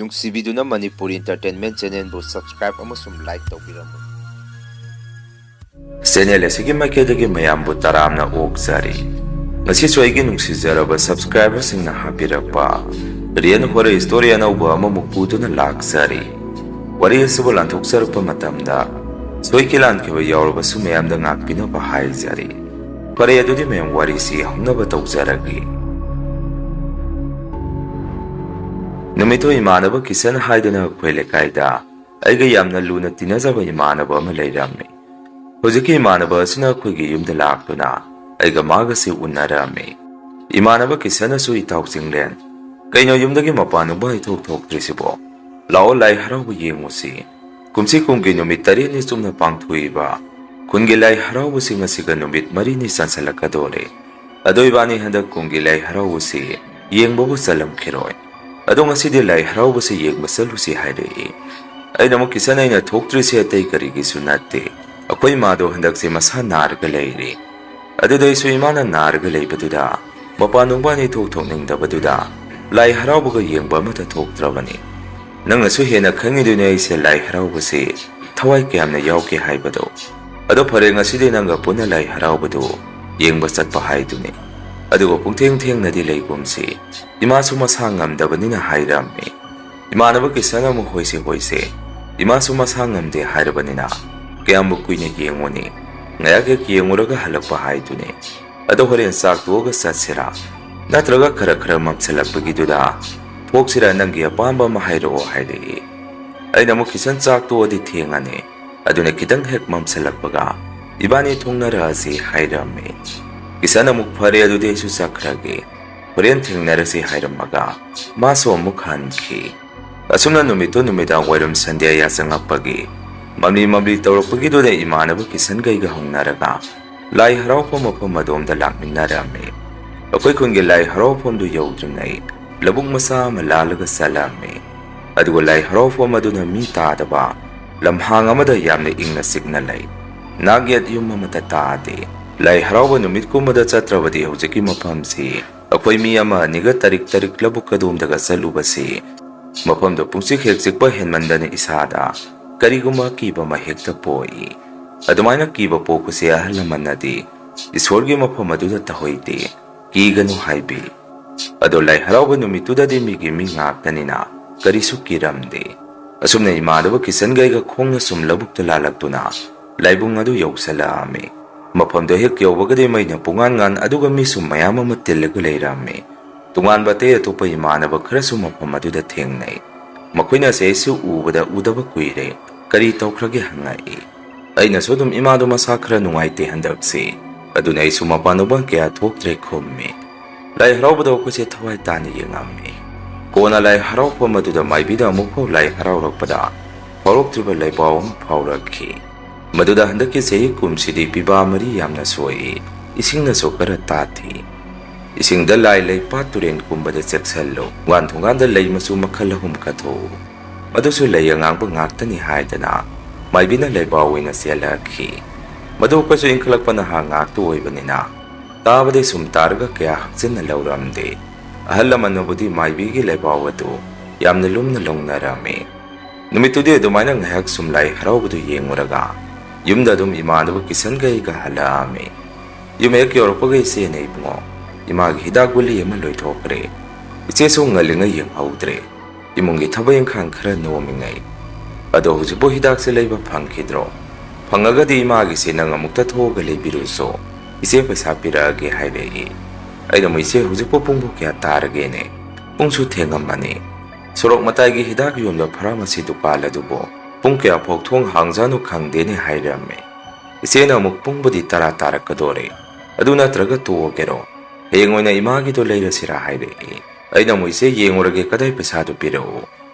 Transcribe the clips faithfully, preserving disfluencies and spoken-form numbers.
ꯅꯨꯡꯁꯤꯕꯤꯗꯨꯅ Manipur Entertainment Channelꯕꯨ subscribe ꯑꯃꯁꯨꯡ like ꯇꯧꯕꯤꯔꯝꯃꯨ꯫ Channel ꯑꯁꯤꯒꯤ ꯃꯥꯏꯀꯩꯗꯒꯤ ꯃꯌꯥꯝꯕꯨ ꯇꯔꯥꯝꯅ ꯑꯣꯛꯆꯔꯤ꯫ ꯉꯁꯤꯁꯨ ꯑꯩꯒꯤ ꯅꯨꯡꯁꯤꯖꯔꯕ subscriberꯁꯤꯡꯅ ꯍꯥꯞꯄꯤꯔꯛꯄ Real Horror Story ꯑꯅꯧꯕ ꯑꯃꯃꯨꯛ ꯄꯨꯗꯨꯅ ꯂꯥꯛꯆꯔꯤ꯫ ꯋꯥꯔꯤ ꯑꯁꯤꯕꯨ ꯂꯥꯟꯊꯣꯛꯆꯔꯛꯄ ꯃꯇꯝꯗ ꯁꯣꯏꯈꯤ ꯂꯥꯟꯈꯤꯕ ꯌꯥꯎꯔꯕꯁꯨ ꯃꯌꯥꯝꯗ ꯉꯥꯛꯄꯤꯅꯕ ꯍꯥꯏꯖꯔꯤ꯫ ꯐꯔꯦ, ꯑꯗꯨꯗꯤ ꯃꯌꯥꯝ ꯋꯥꯔꯤꯁꯤ ꯍꯧꯅꯕ ꯇꯧꯖꯔꯒꯦ꯫ ꯅꯨꯃꯤꯠꯇꯨ ꯏꯃꯥꯟꯅꯕ ꯀꯤꯁꯟ ꯍꯥꯏꯗꯨꯅ ꯑꯩꯈꯣꯏ ꯂꯩꯀꯥꯏꯗ ꯑꯩꯒ ꯌꯥꯝꯅ ꯂꯨꯅ ꯇꯤꯟꯅꯖꯕ ꯏꯃꯥꯟꯅꯕ ꯑꯃ ꯂꯩꯔꯝꯃꯤ꯫ ꯍꯧꯖꯤꯛꯀꯤ ꯏꯃꯥꯟꯅꯕ ꯑꯁꯤꯅ ꯑꯩꯈꯣꯏꯒꯤ ꯌꯨꯝꯗ ꯂꯥꯛꯇꯨꯅ ꯑꯩꯒ ꯃꯥꯒꯁꯤ ꯎꯅꯔꯝꯃꯤ꯫ ꯏꯃꯥꯟꯅꯕ ꯀꯤꯁꯟꯅꯁꯨ, "ꯏꯇꯥꯎ ꯆꯤꯡꯂꯦꯟ, ꯀꯩꯅꯣ ꯌꯨꯝꯗꯒꯤ ꯃꯄꯥꯟ ꯅꯨꯡꯕ ꯏꯊꯣꯛ ꯊꯣꯛꯇ꯭ꯔꯤꯁꯤꯕꯣ? ꯂꯥꯛꯑꯣ, ꯂꯥꯏ ꯍꯔꯥꯎꯕ ꯌꯦꯡꯉꯨꯁꯤ꯫ ꯀꯨꯝꯁꯤ ꯀꯨꯝꯒꯤ ꯅꯨꯃꯤꯠ ꯇꯔꯦꯠꯅꯤ ꯆꯨꯞꯅ ꯄꯥꯡꯊꯣꯛꯏꯕ ꯈꯨꯟꯒꯤ ꯂꯥꯏ ꯍꯔꯥꯎꯕꯁꯤ ꯉꯁꯤꯒ ꯅꯨꯃꯤꯠ ꯃꯔꯤꯅꯤ ꯆꯟꯁꯤꯜꯂꯛꯀꯗꯣꯔꯦ꯫ ꯑꯗꯣ ꯏꯕꯥꯅꯤ ꯍꯟꯗꯛ ꯀꯨꯝꯒꯤ ꯂꯥꯏ ꯍꯔꯥꯎꯕꯁꯤ ꯌꯦꯡꯕꯕꯨ ꯆꯠꯂꯝꯈꯤꯔꯣꯏ꯫ ꯑꯗꯣ ꯉꯁꯤꯗꯤ ꯂꯥꯏ ꯍꯔꯥꯎꯕꯁꯤ ꯌꯦꯡꯕ ꯆꯠꯂꯨꯁꯤ" ꯍꯥꯏꯔꯛꯏ꯫ ꯑꯩꯅ ꯑꯃꯨꯛ, "ꯀꯤꯁꯟ, ꯑꯩꯅ ꯊꯣꯛꯇ꯭ꯔꯤꯁꯦ ꯑꯇꯩ ꯀꯔꯤꯒꯤꯁꯨ ꯅꯠꯇꯦ, ꯑꯩꯈꯣꯏ ꯏꯃꯥꯗꯣ ꯍꯟꯗꯛꯁꯦ ꯃꯁꯥ ꯅꯥꯔꯒ ꯂꯩꯔꯤ꯫ ꯑꯗꯨꯗ ꯑꯩꯁꯨ ꯏꯃꯥꯅ ꯅꯥꯔꯒ ꯂꯩꯕꯗꯨꯗ ꯃꯄꯥꯟ ꯅꯨꯡꯕ ꯏꯊꯣꯛ ꯊꯣꯛꯅꯤꯡꯗꯕꯗꯨꯗ ꯂꯥꯏ ꯍꯔꯥꯎꯕꯒ ꯌꯦꯡꯕ ꯑꯃꯠꯇ ꯊꯣꯛꯇ꯭ꯔꯕꯅꯤ꯫ ꯅꯪꯅꯁꯨ ꯍꯦꯟꯅ ꯈꯪꯉꯤꯗꯨꯅꯤ ꯑꯩꯁꯦ ꯂꯥꯏ ꯍꯔꯥꯎꯕꯁꯤ ꯊꯋꯥꯏ ꯀꯌꯥꯝꯅ ꯌꯥꯎꯒꯦ ꯍꯥꯏꯕꯗꯣ꯫ ꯑꯗꯣ ꯐꯔꯦ, ꯉꯁꯤꯗꯤ ꯅꯪꯒ ꯄꯨꯟꯅ ꯂꯥꯏ ꯍꯔꯥꯎꯕꯗꯨ ꯌꯦꯡꯕ ꯆꯠꯄ ꯍꯥꯏꯗꯨꯅꯤ꯫ ꯑꯗꯨꯒ ꯄꯨꯡꯊꯦꯡ ꯊꯦꯡꯅꯗꯤ ꯂꯩꯒꯨꯝꯁꯤ, ꯏꯃꯥꯁꯨ ꯃꯁꯥ ꯉꯝꯗꯕꯅꯤꯅ" ꯍꯥꯏꯔꯝꯃꯤ꯫ ꯏꯃꯥꯟꯅꯕ ꯀꯤꯁꯟ ꯑꯃꯨꯛ, "ꯍꯣꯏꯁꯦ, ꯍꯣꯏꯁꯦ, ꯏꯃꯥꯁꯨ ꯃꯁꯥ ꯉꯝꯗꯦ ꯍꯥꯏꯔꯕꯅꯤꯅ ꯀꯌꯥꯝꯕꯨ ꯀꯨꯏꯅ ꯌꯦꯡꯉꯨꯅꯤ? ꯉꯥꯏꯍꯥꯛ ꯍꯦꯛ ꯌꯦꯡꯉꯨꯔꯒ ꯍꯜꯂꯛꯄ ꯍꯥꯏꯗꯨꯅꯤ꯫ ꯑꯗꯣ ꯍꯣꯔꯦꯟ ꯆꯥꯛ ꯇꯣꯛꯑꯒ ꯆꯠꯁꯤꯔꯥ? ꯅꯠꯇ꯭ꯔꯒ ꯈꯔ ꯈꯔ ꯃꯝꯁꯤꯜꯂꯛꯄꯒꯤꯗꯨꯗ ꯊꯣꯛꯁꯤꯔꯥ? ꯅꯪꯒꯤ ꯑꯄꯥꯝꯕ ꯑꯃ ꯍꯥꯏꯔꯛꯑꯣ" ꯍꯥꯏꯔꯛꯏ꯫ ꯑꯩꯅ ꯑꯃꯨꯛ, "ꯀꯤꯁꯟ, ꯆꯥꯛ ꯇꯣꯛꯑꯗꯤ ꯊꯦꯡꯉꯅꯤ, ꯑꯗꯨꯅ ꯈꯤꯇꯪ ꯍꯦꯛ ꯃꯝꯁꯤꯜꯂꯛꯄꯒ ꯏꯕꯥꯅꯤ ꯊꯣꯡꯅꯔꯛꯑꯁꯤ" ꯍꯥꯏꯔꯝꯃꯤ꯫ ꯀꯤꯁꯟ ꯑꯃꯨꯛ, "ꯐꯔꯦ, ꯑꯗꯨꯗꯤ ꯑꯩꯁꯨ ꯆꯠꯈ꯭ꯔꯒꯦ, ꯍꯣꯔꯦꯟ ꯊꯦꯡꯅꯔꯁꯤ" ꯍꯥꯏꯔꯝꯃꯒ ꯃꯥꯁꯨ ꯑꯃꯨꯛ ꯍꯟꯈꯤ꯫ ꯑꯁꯨꯝꯅ ꯅꯨꯃꯤꯠꯇꯨ ꯅꯨꯃꯤꯗꯥꯡ ꯋꯥꯏꯔꯝ ꯁꯟꯙ꯭ꯌꯥ ꯌꯥꯆꯪꯉꯛꯄꯒꯤ ꯃꯝꯂꯤ ꯃꯝꯂꯤ ꯇꯧꯔꯛꯄꯒꯤꯗꯨꯗ ꯏꯃꯥꯟꯅꯕ ꯀꯤꯁꯟꯒꯩꯒ ꯍꯧꯅꯔꯒ ꯂꯥꯏ ꯍꯔꯥꯎꯐꯝ ꯃꯐꯝ ꯑꯗꯣꯝꯗ ꯂꯥꯛꯃꯤꯟꯅꯔꯝꯃꯤ꯫ ꯑꯩꯈꯣꯏ ꯈꯨꯟꯒꯤ ꯂꯥꯏ ꯍꯔꯥꯎꯐꯝꯗꯨ ꯌꯧꯗ꯭ꯔꯤꯉꯩ ꯂꯧꯕꯨꯛ ꯃꯆꯥ ꯑꯃ ꯂꯥꯜꯂꯒ ꯆꯠꯂꯝꯃꯤ꯫ ꯑꯗꯨꯒ ꯂꯥꯏ ꯍꯔꯥꯎꯐꯝ ꯑꯗꯨꯅ ꯃꯤ ꯇꯥꯗꯕ ꯂꯝꯍꯥꯡ ꯑꯃꯗ ꯌꯥꯝꯅ ꯏꯪꯅ ꯆꯤꯛꯅ ꯂꯩ꯫ ꯅꯥꯛ ꯌꯦꯠ ꯌꯨꯝ ꯑꯃꯠꯇ ꯇꯥꯗꯦ꯫ ꯂꯥꯏ ꯍꯔꯥꯎꯕ ꯅꯨꯃꯤꯠꯀꯨꯝꯕꯗ ꯆꯠꯇ꯭ꯔꯕꯗꯤ ꯍꯧꯖꯤꯛꯀꯤ ꯃꯐꯝꯁꯤ ꯑꯩꯈꯣꯏ ꯃꯤ ꯑꯃ ꯑꯅꯤꯒ ꯇꯔꯤꯛ ꯇꯔꯤꯛ ꯂꯧꯕꯨꯛ ꯑꯗꯣꯝꯗꯒ ꯆꯠꯂꯨꯕꯁꯤ ꯃꯐꯝꯗꯣ ꯄꯨꯡꯆꯤꯛ ꯍꯦꯛ ꯆꯤꯛꯄ ꯍꯦꯟꯃꯟꯗꯅ ꯏꯁꯥꯗ ꯀꯔꯤꯒꯨꯝꯕ ꯑꯀꯤꯕ ꯑꯃ ꯍꯦꯛꯇ ꯄꯣꯛꯏ꯫ ꯑꯗꯨꯃꯥꯏꯅ ꯀꯤꯕ ꯄꯣꯛꯄꯁꯦ ꯑꯍꯜ ꯂꯃꯟꯅꯗꯤ ꯏꯁꯣꯔꯒꯤ ꯃꯐꯝ ꯑꯗꯨꯗ ꯇꯧꯍꯩꯗꯦ, ꯀꯤꯒꯅꯨ ꯍꯥꯏꯕꯤ꯫ ꯑꯗꯣ ꯂꯥꯏ ꯍꯔꯥꯎꯕ ꯅꯨꯃꯤꯠꯇꯨꯗꯗꯤ ꯃꯤꯒꯤ ꯃꯤ ꯉꯥꯛꯇꯅꯤꯅ ꯀꯔꯤꯁꯨ ꯀꯤꯔꯝꯗꯦ꯫ ꯑꯁꯨꯝꯅ ꯏꯃꯥꯟꯅꯕ ꯀꯤꯁꯟꯒ ꯑꯩꯒ ꯈꯣꯡꯅ ꯁꯨꯝ ꯂꯧꯕꯨꯛꯇ ꯂꯥꯜꯂꯛꯇꯨꯅ ꯂꯥꯏꯕꯨꯡ ꯑꯗꯨ ꯌꯧꯁꯜꯂꯛꯑꯝꯃꯤ꯫ ꯃꯐꯝꯗꯣ ꯍꯦꯛ ꯌꯧꯕꯒꯗꯤ ꯃꯩꯅ ꯄꯨꯡꯉꯥꯟ ꯉꯥꯟ, ꯑꯗꯨꯒ ꯃꯤꯁꯨ ꯃꯌꯥꯝ ꯑꯃ ꯇꯤꯜꯂꯒ ꯂꯩꯔꯝꯃꯤ꯫ ꯇꯣꯉꯥꯟꯕ ꯑꯇꯩ ꯑꯇꯣꯞꯄ ꯏꯃꯥꯟꯅꯕ ꯈꯔꯁꯨ ꯃꯐꯝ ꯑꯗꯨꯗ ꯊꯦꯡꯅꯩ꯫ ꯃꯈꯣꯏꯅꯁꯨ ꯑꯩꯁꯨ ꯎꯕꯗ ꯎꯗꯕ ꯀꯨꯏꯔꯦ, ꯀꯔꯤ ꯇꯧꯈ꯭ꯔꯒꯦ ꯍꯪꯉꯛꯏ꯫ ꯑꯩꯅꯁꯨ ꯑꯗꯨꯝ ꯏꯃꯥꯗꯣ ꯃꯁꯥ ꯈꯔ ꯅꯨꯡꯉꯥꯏꯇꯦ ꯍꯟꯗꯛꯁꯤ, ꯑꯗꯨꯅ ꯑꯩꯁꯨ ꯃꯄꯥꯟ ꯊꯣꯛꯄ ꯀꯌꯥ ꯊꯣꯛꯇ꯭ꯔꯦ ꯈꯨꯝꯃꯤ꯫ ꯂꯥꯏ ꯍꯔꯥꯎꯕꯗꯣ ꯑꯩꯈꯣꯏꯁꯦ ꯊꯋꯥꯏ ꯇꯥꯅ ꯌꯦꯡꯉꯝꯃꯤ꯫ ꯀꯣꯟꯅ ꯂꯥꯏ ꯍꯔꯥꯎꯐꯝ ꯑꯗꯨꯗ ꯃꯥꯏꯕꯤꯗ ꯑꯃꯨꯛꯐꯥꯎ ꯂꯥꯏ ꯍꯔꯥꯎꯔꯛꯄꯗ ꯐꯥꯎꯔꯛꯇ꯭ꯔꯤꯕ ꯂꯥꯏꯕꯥꯎ ꯑꯃ ꯐꯥꯎꯔꯛꯈꯤ꯫ ꯃꯗꯨꯗ ꯍꯟꯗꯛꯀꯤ ꯆꯍꯤ ꯀꯨꯝꯁꯤꯗꯤ ꯄꯤꯕꯥ ꯃꯔꯤ ꯌꯥꯝꯅ ꯁꯣꯛꯏ, ꯏꯁꯤꯡꯅꯁꯨ ꯈꯔ ꯇꯥꯊꯤ꯫ ꯏꯁꯤꯡꯗ ꯂꯥꯏ ꯂꯩ, ꯄꯥꯠ ꯇꯨꯔꯦꯟꯒꯨꯝꯕꯗ ꯆꯦꯛꯁꯤꯜꯂꯨ, ꯊꯣꯡꯒꯥꯟ ꯊꯣꯡꯒꯥꯟꯗ ꯂꯩ ꯃꯆꯨ ꯃꯈꯜ ꯑꯍꯨꯝ ꯀꯠꯊꯣꯛꯎ, ꯃꯗꯨꯁꯨ ꯂꯩ ꯑꯉꯥꯡꯕ ꯉꯥꯛꯇꯅꯤ ꯍꯥꯏꯗꯅ ꯃꯥꯏꯕꯤꯅ ꯂꯩꯕꯥꯎ ꯑꯣꯏꯅ ꯆꯦꯜꯂꯛꯈꯤ꯫ ꯃꯗꯨ ꯑꯩꯈꯣꯏꯁꯨ ꯏꯟꯈꯠꯂꯛꯄ ꯅꯍꯥ ꯉꯥꯛꯇ ꯑꯣꯏꯕꯅꯤꯅ ꯇꯥꯕꯗꯤ ꯁꯨꯝ ꯇꯥꯔꯒ ꯀꯌꯥ ꯍꯛꯆꯤꯟꯅ ꯂꯧꯔꯝꯗꯦ꯫ ꯑꯍꯜ ꯂꯃꯟꯅꯕꯨꯗꯤ ꯃꯥꯏꯕꯤꯒꯤ ꯂꯩꯕꯥꯎ ꯑꯗꯨ ꯌꯥꯝꯅ ꯂꯨꯝꯅ ꯂꯧꯅꯔꯝꯃꯤ꯫ ꯅꯨꯃꯤꯠꯇꯨꯗꯤ ꯑꯗꯨꯃꯥꯏꯅ ꯉꯥꯏꯍꯥꯛ ꯁꯨꯝ ꯂꯥꯏ ꯍꯔꯥꯎꯕꯗꯨ ꯌꯦꯡꯉꯨꯔꯒ ꯌꯨꯝꯗ ꯑꯗꯨꯝ ꯏꯃꯥꯟꯅꯕ ꯀꯤꯁꯟꯒ ꯑꯩꯒ ꯍꯜꯂꯛꯑꯝꯃꯤ꯫ ꯌꯨꯝ ꯍꯦꯛ ꯌꯧꯔꯛꯄꯒ ꯏꯆꯦꯅ, "ꯏꯕꯨꯡꯉꯣ, ꯏꯃꯥꯒꯤ ꯍꯤꯗꯥꯛ ꯒꯨꯂꯤ ꯑꯃ ꯂꯣꯏꯊꯣꯛꯈ꯭ꯔꯦ꯫ ꯏꯆꯦꯁꯨ ꯉꯜꯂꯤꯉꯩ ꯌꯦꯡꯍꯧꯗ꯭ꯔꯦ꯫ ꯏꯃꯨꯡꯒꯤ ꯊꯕꯛ ꯏꯪꯈꯥꯡ ꯈꯔ ꯅꯣꯝꯃꯤꯉꯩ꯫ ꯑꯗꯣ ꯍꯧꯖꯤꯛꯄꯨ ꯍꯤꯗꯥꯛꯁꯦ ꯂꯩꯕ ꯐꯪꯈꯤꯗ꯭ꯔꯣ? ꯐꯪꯉꯒꯗꯤ ꯏꯃꯥꯒꯤꯁꯦ ꯅꯪ ꯑꯃꯨꯛꯇ ꯊꯣꯛꯑꯒ ꯂꯩꯕꯤꯔꯨꯁꯣ꯫ ꯏꯆꯦ ꯄꯩꯁꯥ ꯄꯤꯔꯛꯑꯒꯦ," ꯍꯥꯏꯔꯛꯏ꯫ ꯑꯩꯅ ꯑꯃꯨꯛ, "ꯏꯆꯦ, ꯍꯧꯖꯤꯛꯄꯨ ꯄꯨꯡꯕꯨ ꯀꯌꯥ ꯇꯥꯔꯒꯦꯅꯦ? ꯄꯨꯡꯁꯨ ꯊꯦꯡꯉꯝꯃꯅꯤ꯫ ꯁꯣꯔꯣꯛ ꯃꯇꯥꯏꯒꯤ ꯍꯤꯗꯥꯛ ꯌꯣꯟꯕ ꯐꯥꯔꯃꯥꯁꯤ ꯗꯨꯀꯥꯟ ꯑꯗꯨꯕꯨ ꯄꯨꯡ ꯀꯌꯥ ꯐꯥꯎ ꯊꯣꯡ ꯍꯥꯡꯖꯥꯠꯅꯣ ꯈꯪꯗꯦꯅꯦ," ꯍꯥꯏꯔꯝꯃꯦ꯫ ꯏꯆꯦꯅ ꯑꯃꯨꯛ, "ꯄꯨꯡꯕꯨꯗꯤ ꯇꯔꯥ ꯇꯥꯔꯛꯀꯗꯣꯔꯦ꯫ ꯑꯗꯨ ꯅꯠꯇ꯭ꯔꯒ ꯇꯣꯛꯑꯒꯦꯔꯣ? ꯍꯌꯦꯡ ꯑꯣꯏꯅ ꯏꯃꯥꯒꯤꯗꯣ ꯂꯩꯔꯁꯤꯔꯥ?" ꯍꯥꯏꯔꯛꯏ꯫ ꯑꯩꯅ ꯑꯃꯨꯛ, "ꯏꯆꯦ, ꯌꯦꯡꯉꯨꯔꯒꯦ, ꯀꯗꯥꯏ ꯄꯩꯁꯥꯗꯨ ꯄꯤꯔꯛꯎ꯫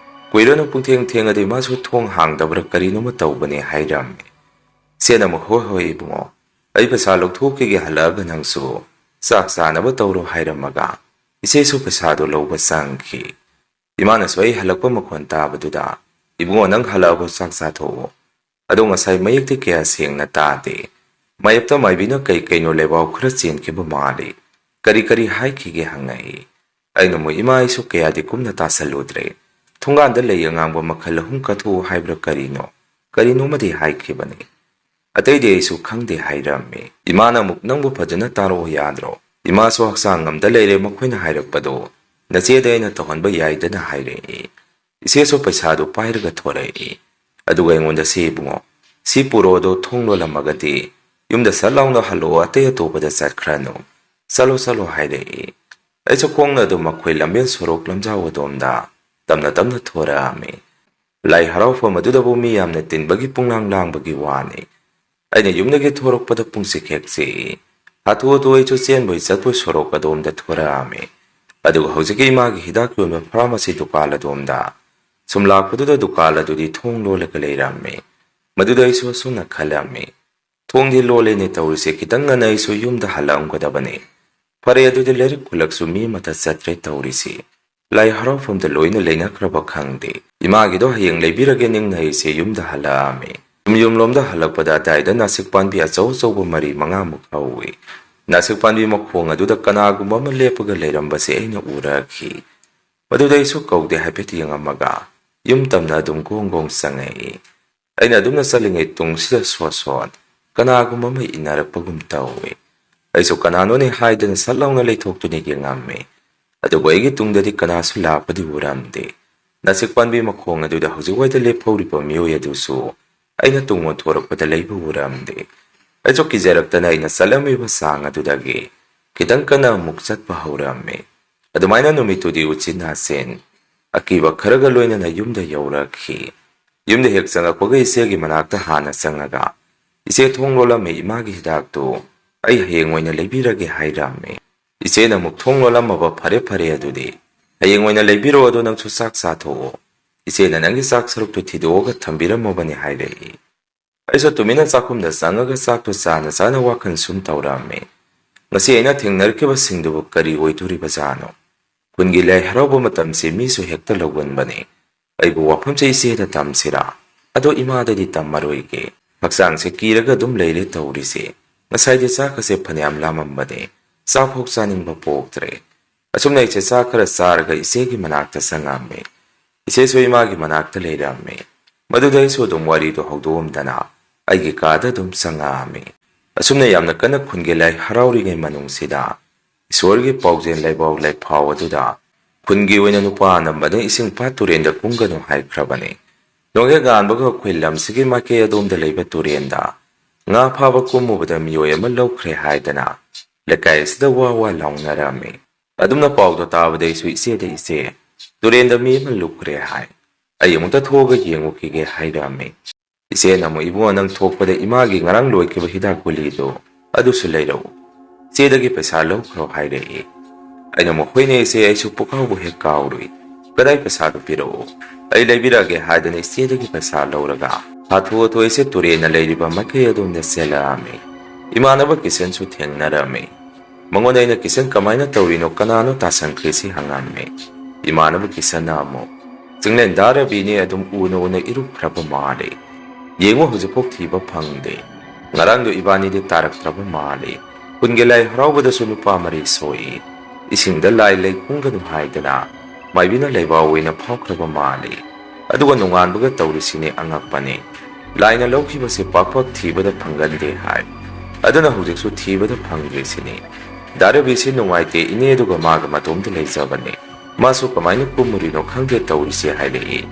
ꯀꯨꯏꯔꯅꯨ, ꯄꯨꯡꯊꯦꯡ ꯊꯦꯡꯉꯗꯤ ꯃꯥꯁꯨ ꯊꯣꯡ ꯍꯥꯡꯗꯕ꯭ꯔꯥ ꯀꯔꯤꯅꯣꯃ ꯇꯧꯕꯅꯦ," ꯍꯥꯏꯔꯝꯃꯦ꯫ ꯏꯆꯦꯅ ꯑꯃꯨꯛ, "ꯍꯣꯏ, ꯍꯣꯏ, ꯏꯕꯨꯡꯉꯣ, ꯑꯩ ꯄꯩꯁꯥ ꯂꯧꯊꯣꯛꯈꯤꯒꯦ, ꯍꯜꯂꯛꯑꯒ ꯅꯪꯁꯨ ꯆꯥꯛ ꯆꯥꯅꯕ ꯇꯧꯔꯣ," ꯍꯥꯏꯔꯝꯃꯒ ꯏꯆꯦꯁꯨ ꯄꯩꯁꯥꯗꯨ ꯂꯧꯕ ꯆꯪꯈꯤ꯫ ꯏꯃꯥꯅꯁꯨ ꯑꯩ ꯍꯜꯂꯛꯄ ꯃꯈꯣꯟ ꯇꯥꯕꯗꯨꯗ, "ꯏꯕꯨꯡꯉꯣ, ꯅꯪ ꯍꯜꯂꯛꯑꯕꯣ? ꯆꯥꯛ ꯆꯥꯊꯣꯛꯑꯣ꯫ ꯑꯗꯣ ꯉꯁꯥꯏ ꯃꯌꯦꯛꯇꯤ ꯀꯌꯥ ꯁꯦꯡꯅ ꯇꯥꯗꯦ꯫ ꯃꯌꯦꯞꯇ ꯃꯥꯏꯕꯤꯅ ꯀꯩ ꯀꯩꯅꯣ ꯂꯩꯕꯥꯎ ꯈꯔ ꯆꯦꯟꯈꯤꯕ ꯃꯥꯜꯂꯤ꯫ ꯀꯔꯤ ꯀꯔꯤ ꯍꯥꯏꯈꯤꯒꯦ?" ꯍꯪꯉꯛꯏ꯫ ꯑꯩꯅ ꯑꯃꯨꯛ, "ꯏꯃꯥ, ꯑꯩꯁꯨ ꯀꯌꯥꯗꯤ ꯀꯨꯞꯅ ꯇꯥꯁꯜꯂꯨꯗ꯭ꯔꯦ꯫ "ꯊꯣꯡꯒꯥꯟꯗ ꯂꯩ ꯑꯉꯥꯡꯕ ꯃꯈꯜ ꯑꯍꯨꯝ ꯀꯠꯊꯣꯛꯎ ꯍꯥꯏꯕ꯭ꯔꯥ ꯀꯔꯤꯅꯣ? ꯀꯔꯤꯅꯣꯃꯗꯤ ꯍꯥꯏꯈꯤꯕꯅꯤ꯫ ꯑꯇꯩꯗꯤ ꯑꯩꯁꯨ ꯈꯪꯗꯦ" ꯍꯥꯏꯔꯝꯃꯤ꯫ ꯏꯃꯥꯅ ꯑꯃꯨꯛ "ꯅꯪꯕꯨ ꯐꯖꯅ ꯇꯥꯔꯛꯑꯣ ꯌꯥꯗ꯭ꯔꯣ? ꯏꯃꯥꯁꯨ ꯍꯛꯆꯥꯡ ꯉꯝꯗ ꯂꯩꯔꯦ, ꯃꯈꯣꯏꯅ ꯍꯥꯏꯔꯛꯄꯗꯣ ꯅꯆꯦꯗ ꯑꯩꯅ ꯇꯧꯍꯟꯕ ꯌꯥꯏꯗꯅ" ꯍꯥꯏꯔꯛꯏ꯫ ꯏꯆꯦꯁꯨ ꯄꯩꯁꯥꯗꯨ ꯄꯥꯏꯔꯒ ꯊꯣꯔꯛꯏ꯫ ꯑꯗꯨꯒ ꯑꯩꯉꯣꯟꯗ, "ꯁꯤ ꯏꯕꯨꯡꯉꯣ, ꯁꯤ ꯄꯨꯔꯛꯑꯣ, ꯑꯗꯣ ꯊꯣꯡ ꯂꯣꯜꯂꯝꯃꯒꯗꯤ ꯌꯨꯝꯗ ꯁꯠ ꯂꯥꯎꯅ ꯍꯜꯂꯛꯑꯣ, ꯑꯇꯩ ꯑꯇꯣꯞꯄꯗ ꯆꯠꯈ꯭ꯔꯅꯨ, ꯆꯠꯂꯣ ꯆꯠꯂꯣ" ꯍꯥꯏꯔꯛꯏ꯫ ꯑꯩꯁꯨ ꯈꯣꯡꯅ ꯑꯗꯨꯝ ꯃꯈꯣꯏ ꯂꯝꯕꯦꯟ ꯁꯣꯔꯣꯛ ꯂꯝꯖꯥꯎ ꯑꯗꯣꯝꯗ ꯇꯞꯅ ꯇꯞꯅ ꯊꯣꯔꯛꯑꯝꯃꯤ꯫ ꯂꯥꯏ ꯍꯔꯥꯎꯐꯝ ꯑꯗꯨꯗꯕꯨ ꯃꯤ ꯌꯥꯝꯅ ꯇꯤꯟꯕꯒꯤ ꯄꯨꯡꯂꯥꯡ ꯂꯥꯡꯕꯒꯤ ꯋꯥꯅꯤ꯫ ꯑꯩꯅ ꯌꯨꯝꯗꯒꯤ ꯊꯣꯔꯛꯄꯗ ꯄꯨꯡ ꯆꯤꯛ ꯍꯦꯛ ꯆꯤꯛꯏ꯫ ꯍꯥꯊꯨ ꯍꯥꯊꯨ ꯑꯩꯁꯨ ꯆꯦꯟꯕꯣꯏ ꯆꯠꯄꯣꯏ ꯁꯣꯔꯣꯛ ꯑꯗꯣꯝꯗ ꯊꯣꯔꯛꯑꯝꯃꯤ꯫ ꯑꯗꯨꯒ ꯍꯧꯖꯤꯛꯀꯤ ꯏꯃꯥꯒꯤ ꯍꯤꯗꯥꯛ ꯌꯣꯟꯕ ꯐꯥꯔꯃꯥꯁꯤ ꯗꯨꯀꯥꯟ ꯑꯗꯣꯝꯗ ꯁꯨꯝ ꯂꯥꯛꯄꯗꯨꯗ ꯗꯨꯀꯥꯟ ꯑꯗꯨꯗꯤ ꯊꯣꯡ ꯂꯣꯜꯂꯒ ꯂꯩꯔꯝꯃꯤ꯫ ꯃꯗꯨꯗ ꯑꯩꯁꯨ ꯑꯁꯨꯝꯅ ꯈꯜꯂꯝꯃꯤ, "ꯊꯣꯡꯗꯤ ꯂꯣꯜꯂꯦꯅꯦ ꯇꯧꯔꯤꯁꯦ, ꯈꯤꯇꯪ ꯉꯟꯅ ꯑꯩꯁꯨ ꯌꯨꯝꯗ ꯍꯜꯂꯛꯑꯝꯒꯗꯕꯅꯤ꯫ ꯐꯔꯦ, ꯑꯗꯨꯗꯤ ꯂꯥꯏꯔꯤꯛ ꯈꯨꯜꯂꯛꯁꯨ ꯃꯤ ꯑꯃꯠꯇ ꯆꯠꯇ꯭ꯔꯦ ꯇꯧꯔꯤꯁꯤ꯫ ꯂꯥꯏ ꯍꯔꯥꯎꯐꯝꯗ ꯂꯣꯏꯅ ꯂꯩꯅꯈ꯭ꯔꯕ ꯈꯪꯗꯦ꯫ ꯏꯃꯥꯒꯤꯗꯣ ꯍꯌꯦꯡ ꯂꯩꯕꯤꯔꯒꯦ ꯅꯤꯡꯅ ꯑꯩꯁꯦ ꯌꯨꯝꯗ ꯍꯜꯂꯛꯑꯝꯃꯤ"꯫ ꯌꯨꯝ, ꯌꯨꯝꯂꯣꯝꯗ ꯍꯜꯂꯛꯄꯗ ꯑꯗꯥꯏꯗ ꯅꯥꯁꯤꯛ ꯄꯥꯝꯕꯤ ꯑꯆꯧ ꯑꯆꯧꯕ ꯃꯔꯤ ꯃꯉꯥꯃꯨꯛ ꯍꯧꯏ꯫ ꯅꯥꯁꯤꯛ ꯄꯥꯝꯕꯤ ꯃꯈꯣꯡ ꯑꯗꯨꯗ ꯀꯅꯥꯒꯨꯝꯕ ꯑꯃ ꯂꯦꯞꯄꯒ ꯂꯩꯔꯝꯕꯁꯦ ꯑꯩꯅ ꯎꯔꯛꯈꯤ꯫ ꯃꯗꯨꯗ ꯑꯩꯁꯨ ꯀꯧꯗꯦ ꯍꯥꯏꯐꯦꯠ ꯌꯦꯡꯉꯝꯃꯒ ꯌꯨꯝ ꯇꯝꯅ ꯑꯗꯨꯝ ꯒꯣꯡ ꯒꯣꯡ ꯆꯪꯉꯛꯏ꯫ ꯑꯩꯅ ꯑꯗꯨꯝꯅ ꯆꯠꯂꯤꯉꯩ ꯇꯨꯡꯁꯤꯗ ꯁꯣꯠ ꯁꯣꯠ ꯀꯅꯥꯒꯨꯝꯕ ꯑꯃ ꯏꯟꯅꯔꯛꯄꯒꯨꯝ ꯇꯧꯏ꯫ ꯑꯩꯁꯨ ꯀꯅꯥꯅꯣꯅꯦ ꯍꯥꯏꯗꯅ ꯁꯠ ꯂꯥꯎꯅ ꯂꯩꯊꯣꯛꯇꯨꯅ ꯌꯦꯡꯉꯝꯃꯤ꯫ ꯑꯗꯨꯕꯨ ꯑꯩꯒꯤ ꯇꯨꯡꯗꯗꯤ ꯀꯅꯥꯁꯨ ꯂꯥꯛꯄꯗꯤ ꯎꯔꯝꯗꯦ꯫ ꯅꯥꯁꯤꯛ ꯄꯥꯝꯕꯤ ꯃꯈꯣꯡ ꯑꯗꯨꯗ ꯍꯧꯖꯤꯛ ꯋꯥꯏꯗ ꯂꯦꯞꯍꯧꯔꯤꯕ ꯃꯤꯑꯣꯏ ꯑꯗꯨꯁꯨ ꯑꯩꯅ ꯇꯨꯡ ꯑꯣꯟꯊꯣꯔꯛꯄꯗ ꯂꯩꯕ ꯎꯔꯝꯗꯦ꯫ ꯑꯩꯁꯨ ꯀꯤꯖꯔꯛꯇꯅ ꯑꯩꯅ ꯆꯠꯂꯝꯃꯤꯕ ꯆꯥꯡ ꯑꯗꯨꯗꯒꯤ ꯈꯤꯇꯪ ꯀꯟꯅ ꯑꯃꯨꯛ ꯆꯠꯄ ꯍꯧꯔꯝꯃꯤ꯫ ꯑꯗꯨꯃꯥꯏꯅ ꯅꯨꯃꯤꯠꯇꯨꯗꯤ ꯎꯆꯤꯟ ꯅꯥꯆꯤꯟ ꯑꯀꯤꯕ ꯈꯔꯒ ꯂꯣꯏꯅꯅ ꯌꯨꯝꯗ ꯌꯧꯔꯛꯈꯤ꯫ ꯌꯨꯝꯗ ꯍꯦꯛ ꯆꯪꯉꯛꯄꯒ ꯏꯆꯦꯒꯤ ꯃꯅꯥꯛꯇ ꯍꯥꯟꯅ ꯆꯪꯉꯒ, "ꯏꯆꯦ, ꯊꯣꯡ ꯂꯣꯜꯂꯝꯃꯤ, ꯏꯃꯥꯒꯤ ꯍꯤꯗꯥꯛꯇꯨ ꯑꯩ ꯍꯌꯦꯡ ꯑꯣꯏꯅ ꯂꯩꯕꯤꯔꯒꯦ" ꯍꯥꯏꯔꯝꯃꯤ꯫ ꯏꯆꯦꯅ ꯑꯃꯨꯛ, "ꯊꯣꯡ ꯂꯣꯜꯂꯝꯃꯕ? ꯐꯔꯦ ꯐꯔꯦ, ꯑꯗꯨꯗꯤ ꯍꯌꯦꯡ ꯑꯣꯏꯅ ꯂꯩꯕꯤꯔꯣ, ꯑꯗꯣ ꯅꯪꯁꯨ ꯆꯥꯛ ꯆꯥꯊꯣꯛꯑꯣ꯫ ꯏꯆꯦꯅ ꯅꯪꯒꯤ ꯆꯥꯛ ꯁꯔꯨꯛꯇꯨ ꯊꯤꯗꯣꯛꯑꯒ ꯊꯝꯕꯤꯔꯝꯃꯕꯅꯤ" ꯍꯥꯏꯔꯛꯏ꯫ ꯑꯩꯁꯨ ꯇꯨꯃꯤꯟꯅ ꯆꯥꯛꯈꯨꯝꯗ ꯆꯪꯉꯒ ꯆꯥꯛꯇꯨ ꯆꯥꯅ ꯆꯥꯅ ꯋꯥꯈꯜ ꯁꯨꯝ ꯇꯧꯔꯛꯑꯝꯃꯤ꯫ ꯉꯁꯤ ꯑꯩꯅ ꯊꯦꯡꯅꯔꯛꯈꯤꯕꯁꯤꯡꯗꯨꯕꯨ ꯀꯔꯤ ꯑꯣꯏꯗꯣꯔꯤꯕꯖꯥꯠꯅꯣ? ꯈꯨꯟꯒꯤ ꯂꯥꯏ ꯍꯔꯥꯎꯕ ꯃꯇꯝꯁꯤ ꯃꯤꯁꯨ ꯍꯦꯛꯇ ꯂꯧꯒꯟꯕꯅꯤ꯫ ꯑꯩꯕꯨ ꯋꯥꯐꯝꯁꯦ ꯏꯆꯦꯗ ꯇꯝꯁꯤꯔꯥ? ꯑꯗꯣ ꯏꯃꯥꯗꯗꯤ ꯇꯝꯃꯔꯣꯏꯒꯦ꯫ ꯍꯛꯆꯥꯡꯁꯦ ꯀꯤꯔꯒ ꯑꯗꯨꯝ ꯂꯩꯔꯦ ꯇꯧꯔꯤꯁꯦ꯫ ꯉꯁꯥꯏꯗꯤ ꯆꯥꯛꯀꯁꯦ ꯐꯅꯌꯥꯝ ꯂꯥꯝꯃꯝꯕꯅꯦ꯫ ꯆꯥꯛꯐꯥꯎ ꯆꯥꯅꯤꯡꯕ ꯄꯣꯛꯇ꯭ꯔꯦ꯫ ꯑꯁꯨꯝꯅ ꯑꯩꯁꯦ ꯆꯥꯛ ꯈꯔ ꯆꯥꯔꯒ ꯏꯆꯦꯒꯤ ꯃꯅꯥꯛꯇ ꯆꯪꯉꯝꯃꯤ꯫ ꯏꯆꯦꯁꯨ ꯏꯃꯥꯒꯤ ꯃꯅꯥꯛꯇ ꯂꯩꯔꯝꯃꯤ꯫ ꯃꯗꯨꯗ ꯑꯩꯁꯨ ꯑꯗꯨꯝ ꯋꯥꯔꯤꯗꯨ ꯍꯧꯗꯣꯛꯑꯝꯗꯅ ꯑꯩꯒꯤ ꯀꯥꯗ ꯑꯗꯨꯝ ꯆꯪꯉꯛꯑꯝꯃꯤ꯫ ꯑꯁꯨꯝꯅ ꯌꯥꯝꯅ ꯀꯟꯅ ꯈꯨꯟꯒꯤ ꯂꯥꯏ ꯍꯔꯥꯎꯔꯤꯉꯩ ꯃꯅꯨꯡꯁꯤꯗ ꯏꯁꯣꯔꯒꯤ ꯄꯥꯎꯖꯦꯜ ꯂꯩꯕꯥꯎ ꯂꯩꯐꯥꯎ ꯑꯗꯨꯗ ꯈꯨꯟꯒꯤ ꯑꯣꯏꯅ ꯅꯨꯄꯥ ꯑꯅꯝꯕꯅ ꯏꯁꯤꯡ ꯄꯥꯠ ꯇꯨꯔꯦꯟꯗ ꯀꯨꯝꯒꯅꯨ ꯍꯥꯏꯈ꯭ꯔꯕꯅꯤ꯫ ꯅꯣꯡꯍꯦꯛ ꯉꯥꯟꯕꯒ ꯑꯩꯈꯣꯏ ꯂꯝꯁꯤꯒꯤ ꯃꯥꯏꯀꯩ ꯑꯗꯣꯝꯗ ꯂꯩꯕ ꯇꯨꯔꯦꯟꯗ ꯉꯥ ꯐꯥꯕ ꯀꯨꯝꯃꯨꯕꯗ ꯃꯤꯑꯣꯏ ꯑꯃ ꯂꯧꯈ꯭ꯔꯦ ꯍꯥꯏꯗꯅ ꯂꯩꯀꯥꯏ ꯑꯁꯤꯗ ꯋꯥ ꯋꯥ ꯂꯥꯎꯅꯔꯝꯃꯤ꯫ ꯑꯗꯨꯝꯅ ꯄꯥꯎꯗꯣ ꯇꯥꯕꯗ ꯑꯩꯁꯨ ꯏꯆꯦꯗ, "ꯏꯆꯦ, ꯇꯨꯔꯦꯟꯗ ꯃꯤ ꯑꯃ ꯂꯨꯞꯈ꯭ꯔꯦ ꯍꯥꯏ꯫ ꯑꯩ ꯑꯃꯨꯛꯇ ꯊꯣꯛꯑꯒ ꯌꯦꯡꯉꯨꯈꯤꯒꯦ" ꯍꯥꯏꯔꯛꯑꯝꯃꯤ꯫ ꯏꯆꯦꯅ ꯑꯃꯨꯛ, "ꯏꯕꯨꯡꯉꯣ, ꯅꯪ ꯊꯣꯛꯄꯗ ꯏꯃꯥꯒꯤ ꯉꯔꯥꯡ ꯂꯣꯏꯈꯤꯕ ꯍꯤꯗꯥꯛ ꯒꯨꯂꯤꯗꯣ ꯑꯗꯨꯁꯨ ꯂꯩꯔꯛꯎ꯫ ꯏꯆꯦꯗꯒꯤ ꯄꯩꯁꯥ ꯂꯧꯈ꯭ꯔꯣ" ꯍꯥꯏꯔꯛꯏ꯫ ꯑꯩꯅ ꯑꯃꯨꯛ, "ꯍꯣꯏꯅꯦ ꯏꯆꯦ, ꯑꯩꯁꯨ ꯄꯨꯀꯥꯎꯕꯨ ꯍꯦꯛ ꯀꯥꯎꯔꯨꯏ꯫ ꯀꯗꯥꯏ ꯄꯩꯁꯥꯗꯨ ꯄꯤꯔꯛꯎ, ꯑꯩ ꯂꯩꯕꯤꯔꯛꯑꯒꯦ" ꯍꯥꯏꯗꯅ ꯏꯆꯦꯗꯒꯤ ꯄꯩꯁꯥ ꯂꯧꯔꯒ ꯍꯥꯊꯨ ꯍꯥꯊꯨ ꯑꯩꯁꯦ ꯇꯨꯔꯦꯟꯅ ꯂꯩꯔꯤꯕ ꯃꯥꯏꯀꯩ ꯑꯗꯣꯝꯗ ꯆꯦꯜꯂꯛꯑꯝꯃꯤ꯫ ꯏꯃꯥꯟꯅꯕ ꯀꯤꯁꯟꯁꯨ ꯊꯦꯡꯅꯔꯝꯃꯤ꯫ ꯃꯉꯣꯟꯗ ꯑꯩꯅ, "ꯀꯤꯁꯟ, ꯀꯃꯥꯏꯅ ꯇꯧꯔꯤꯅꯣ? ꯀꯅꯥꯅꯣ ꯇꯥꯁꯟꯈ꯭ꯔꯤꯁꯤ?" ꯍꯪꯉꯝꯃꯤ꯫ ꯏꯃꯥꯟꯅꯕ ꯀꯤꯁꯟꯅ ꯑꯃꯨꯛ, "ꯆꯤꯡꯂꯦꯟꯗꯥ ꯔꯕꯤꯅꯦ, ꯑꯗꯨꯝ ꯎꯅ ꯎꯅ ꯏꯔꯨꯞꯈ꯭ꯔꯕ ꯃꯥꯜꯂꯦ꯫ ꯌꯦꯡꯉꯨ, ꯍꯧꯖꯤꯛꯐꯥꯎ ꯊꯤꯕ ꯐꯪꯗꯦ꯫ ꯉꯔꯥꯡꯗꯣ ꯏꯕꯥꯅꯤꯗꯤ ꯇꯥꯔꯛꯇ꯭ꯔꯕ ꯃꯥꯜꯂꯦ꯫ ꯈꯨꯟꯒꯤ ꯂꯥꯏ ꯍꯔꯥꯎꯕꯗꯁꯨ ꯅꯨꯄꯥ ꯃꯔꯤ ꯁꯣꯛꯏ꯫ ꯏꯁꯤꯡꯗ ꯂꯥꯏ ꯂꯩ ꯀꯨꯝꯒꯅꯨ ꯍꯥꯏꯗꯅ ꯃꯥꯏꯕꯤꯅ ꯂꯩꯕꯥꯎ ꯑꯣꯏꯅ ꯐꯥꯎꯈ꯭ꯔꯕ ꯃꯥꯜꯂꯦ꯫ ꯑꯗꯨꯒ ꯅꯣꯡꯉꯥꯟꯕꯒ ꯇꯧꯔꯤꯁꯤꯅꯦ ꯑꯉꯛꯄꯅꯦ꯫ ꯂꯥꯏꯅ ꯂꯧꯈꯤꯕꯁꯦ ꯄꯥꯛ ꯄꯥꯛ ꯊꯤꯕꯗ ꯐꯪꯒꯟꯗꯦ ꯍꯥꯏ꯫ ꯑꯗꯨꯅ ꯍꯧꯖꯤꯛꯁꯨ ꯊꯤꯕꯗ ꯐꯪꯗ꯭ꯔꯤꯁꯤꯅꯤ꯫ ꯗꯥ ꯔꯕꯤꯁꯤ ꯅꯨꯡꯉꯥꯏꯇꯦ ꯏꯅꯦ, ꯑꯗꯨꯒ ꯃꯥꯒ ꯃꯇꯣꯝꯇ ꯂꯩꯖꯕꯅꯦ꯫ ꯃꯥꯁꯨ ꯀꯃꯥꯏꯅ ꯀꯨꯝꯃꯨꯔꯤꯅꯣ ꯈꯪꯗꯦ ꯇꯧꯔꯤꯁꯦ" ꯍꯥꯏꯔꯛꯏ꯫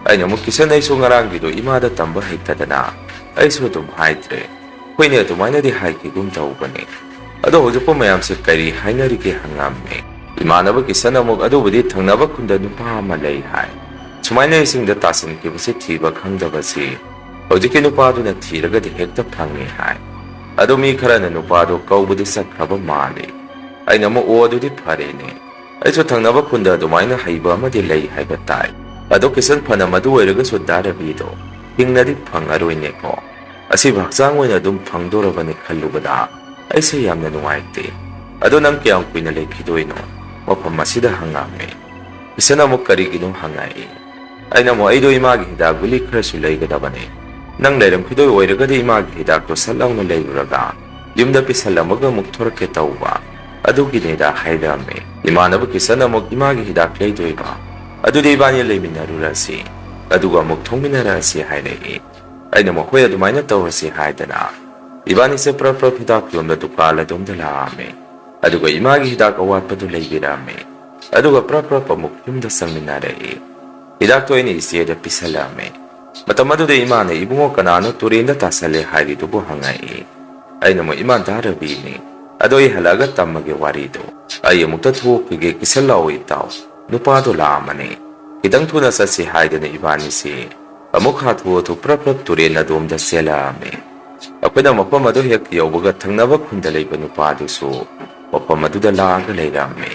ꯑꯩꯅ ꯑꯃꯨꯛ, "ꯀꯤꯁꯟ, ꯑꯩꯁꯨ ꯉꯔꯥꯡꯒꯤꯗꯣ ꯏꯃꯥꯗ ꯇꯝꯕ ꯍꯩꯇꯗꯅ ꯑꯩꯁꯨ ꯑꯗꯨꯝ ꯍꯥꯏꯗ꯭ꯔꯦ꯫ ꯍꯣꯏꯅꯦ, ꯑꯗꯨꯃꯥꯏꯅꯗꯤ ꯍꯥꯏꯈꯤꯒꯨꯝ ꯇꯧꯕꯅꯦ꯫ ꯑꯗꯣ ꯍꯧꯖꯤꯛꯄꯨ ꯃꯌꯥꯝꯁꯦ ꯀꯔꯤ ꯍꯥꯏꯅꯔꯤꯒꯦ?" ꯍꯪꯉꯝꯃꯦ꯫ ꯏꯃꯥꯟꯅꯕ ꯀꯤꯁꯟ ꯑꯃꯨꯛ, "ꯑꯗꯨꯕꯨꯗꯤ ꯊꯪꯅꯕ ꯈꯨꯟꯗ ꯅꯨꯄꯥ ꯑꯃ ꯂꯩ ꯍꯥꯏ꯫ ꯁꯨꯃꯥꯏꯅ ꯏꯁꯤꯡꯗ ꯇꯥꯁꯤꯟꯈꯤꯕꯁꯤ ꯊꯤꯕ ꯈꯪꯗꯕꯁꯤ ꯍꯧꯖꯤꯛꯀꯤ ꯅꯨꯄꯥꯗꯨꯅ ꯊꯤꯔꯒꯗꯤ ꯍꯦꯛꯇ ꯐꯪꯉꯤ ꯍꯥꯏ꯫ ꯑꯗꯣ ꯃꯤ ꯈꯔꯅ ꯅꯨꯄꯥꯗꯣ ꯀꯧꯕꯗꯤ ꯆꯠꯈ꯭ꯔꯕ ꯃꯥꯜꯂꯤ"꯫ ꯑꯩꯅ ꯑꯃꯨꯛ, "ꯑꯣ, ꯑꯗꯨꯗꯤ ꯐꯔꯦꯅꯦ꯫ ꯑꯩꯁꯨ ꯊꯪꯅꯕ ꯈꯨꯟꯗ ꯑꯗꯨꯃꯥꯏꯅ ꯍꯩꯕ ꯑꯃꯗꯤ ꯂꯩ ꯍꯥꯏꯕ ꯇꯥꯏ꯫ ꯑꯗꯣ ꯀꯤꯁꯟ, ꯐꯅ ꯃꯗꯨ ꯑꯣꯏꯔꯒꯁꯨ ꯗꯥ ꯔꯕꯤꯗꯣ ꯍꯤꯡꯅꯗꯤ ꯐꯪꯉꯔꯣꯏꯅꯦꯀꯣ꯫ ꯑꯁꯤꯕꯨ ꯍꯛꯆꯥꯡ ꯑꯣꯏꯅ ꯑꯗꯨꯝ ꯐꯪꯗꯣꯔꯕꯅꯤ ꯈꯜꯂꯨꯕꯗ ꯑꯩꯁꯦ ꯌꯥꯝꯅ ꯅꯨꯡꯉꯥꯏꯇꯦ꯫ ꯑꯗꯣ ꯅꯪ ꯀꯌꯥꯝ ꯀꯨꯏꯅ ꯂꯩꯈꯤꯗꯣꯏꯅꯣ?" ꯃꯐꯝ ꯑꯁꯤꯗ ꯍꯪꯉꯝꯃꯦ꯫ ꯀꯤꯁꯟ ꯑꯃꯨꯛ ꯀꯔꯤꯒꯤꯅꯣ ꯍꯪꯉꯛꯏ꯫ ꯑꯩꯅ ꯑꯃꯨꯛ, "ꯑꯩꯗꯣ ꯏꯃꯥꯒꯤ ꯍꯤꯗꯥꯛ ꯒꯨꯂꯤ ꯈꯔꯁꯨ ꯂꯩꯒꯗꯕꯅꯦ꯫ ꯅꯪ ꯂꯩꯔꯝꯈꯤꯗꯣꯏ ꯑꯣꯏꯔꯒꯗꯤ ꯏꯃꯥꯒꯤ ꯍꯤꯗꯥꯛꯇꯣ ꯁꯠ ꯂꯥꯎꯅ ꯂꯩꯔꯨꯔꯒ ꯌꯨꯝꯗ ꯄꯤꯁꯜꯂꯝꯃꯒ ꯑꯃꯨꯛ ꯊꯣꯔꯛꯀꯦ ꯇꯧꯕ꯫ ꯑꯗꯨꯒꯤꯅꯦꯗ" ꯍꯥꯏꯔꯛꯑꯝꯃꯦ꯫ ꯏꯃꯥꯟꯅꯕ ꯀꯤꯁꯟ ꯑꯃꯨꯛ, "ꯏꯃꯥꯒꯤ ꯍꯤꯗꯥꯛ ꯂꯩꯗꯣꯏꯕ? "ꯑꯗꯨꯗꯤ ꯏꯕꯥꯅꯤ ꯂꯩꯃꯤꯟꯅꯔꯨꯔꯁꯤ, ꯑꯗꯨꯒ ꯑꯃꯨꯛ ꯊꯣꯡꯃꯤꯟꯅꯔꯛꯑꯁꯤ" ꯍꯥꯏꯔꯛꯏ꯫ ꯑꯩꯅ ꯃꯈꯣꯏ ꯑꯗꯨꯃꯥꯏꯅ ꯇꯧꯔꯁꯤ ꯍꯥꯏꯗꯅ ꯏꯕꯥꯅꯤꯁꯦ ꯄ꯭ꯔꯞ ꯄ꯭ꯔꯞ ꯍꯤꯗꯥꯛ ꯌꯣꯟꯕ ꯗꯨꯀꯥꯟ ꯑꯗꯣꯝꯗ ꯂꯥꯛꯑꯝꯃꯤ꯫ ꯑꯗꯨꯒ ꯏꯃꯥꯒꯤ ꯍꯤꯗꯥꯛ ꯑꯋꯥꯠꯄꯗꯨ ꯂꯩꯕꯤꯔꯝꯃꯤ꯫ ꯑꯗꯨꯒ ꯄ꯭ꯔꯞ ꯄ꯭ꯔꯞ ꯑꯃꯨꯛ ꯌꯨꯝꯗ ꯆꯪꯃꯤꯟꯅꯔꯛꯏ꯫ ꯍꯤꯗꯥꯛꯇꯣ ꯑꯩꯅ ꯏꯆꯦꯗ ꯄꯤꯁꯜꯂꯛꯑꯝꯃꯤ꯫ ꯃꯇꯝ ꯑꯗꯨꯗ ꯏꯃꯥꯅ, "ꯏꯕꯨꯡꯉꯣ, ꯀꯅꯥꯅꯣ ꯇꯨꯔꯦꯟꯗ ꯇꯥꯁꯜꯂꯦ ꯍꯥꯏꯔꯤꯗꯨꯕꯨ?" ꯍꯪꯉꯛꯏ꯫ ꯑꯩꯅ ꯑꯃꯨꯛ, "ꯏꯃꯥ, ꯗꯥ ꯔꯕꯤꯅꯤ꯫ ꯑꯗꯣ ꯑꯩ ꯍꯜꯂꯛꯑꯒ ꯇꯝꯃꯒꯦ ꯋꯥꯔꯤꯗꯣ꯫ ꯑꯩ ꯑꯃꯨꯛꯇ ꯊꯣꯛꯈꯤꯒꯦ, ꯀꯤꯁꯜꯂꯛꯑꯣ ꯏꯇꯥꯎ꯫ ꯅꯨꯄꯥꯗꯣ ꯂꯥꯛꯑꯝꯃꯅꯤ꯫ ꯈꯤꯇꯪ ꯊꯨꯅ ꯆꯠꯁꯤ" ꯍꯥꯏꯗꯅ ꯏꯕꯥꯅꯤꯁꯤ ꯑꯃꯨꯛ ꯍꯥꯊꯨ ꯍꯥꯊꯨ ꯄ꯭ꯔꯞ ꯄ꯭ꯔꯞ ꯇꯨꯔꯦꯟ ꯑꯗꯣꯝꯗ ꯆꯦꯜꯂꯛꯑꯝꯃꯤ꯫ ꯑꯩꯈꯣꯏꯅ ꯃꯐꯝ ꯑꯗꯨ ꯍꯦꯛ ꯌꯧꯕꯒ ꯊꯪꯅꯕ ꯈꯨꯟꯗ ꯂꯩꯕ ꯅꯨꯄꯥꯗꯨꯁꯨ ꯃꯐꯝ ꯑꯗꯨꯗ ꯂꯥꯛꯑꯒ ꯂꯩꯔꯝꯃꯤ꯫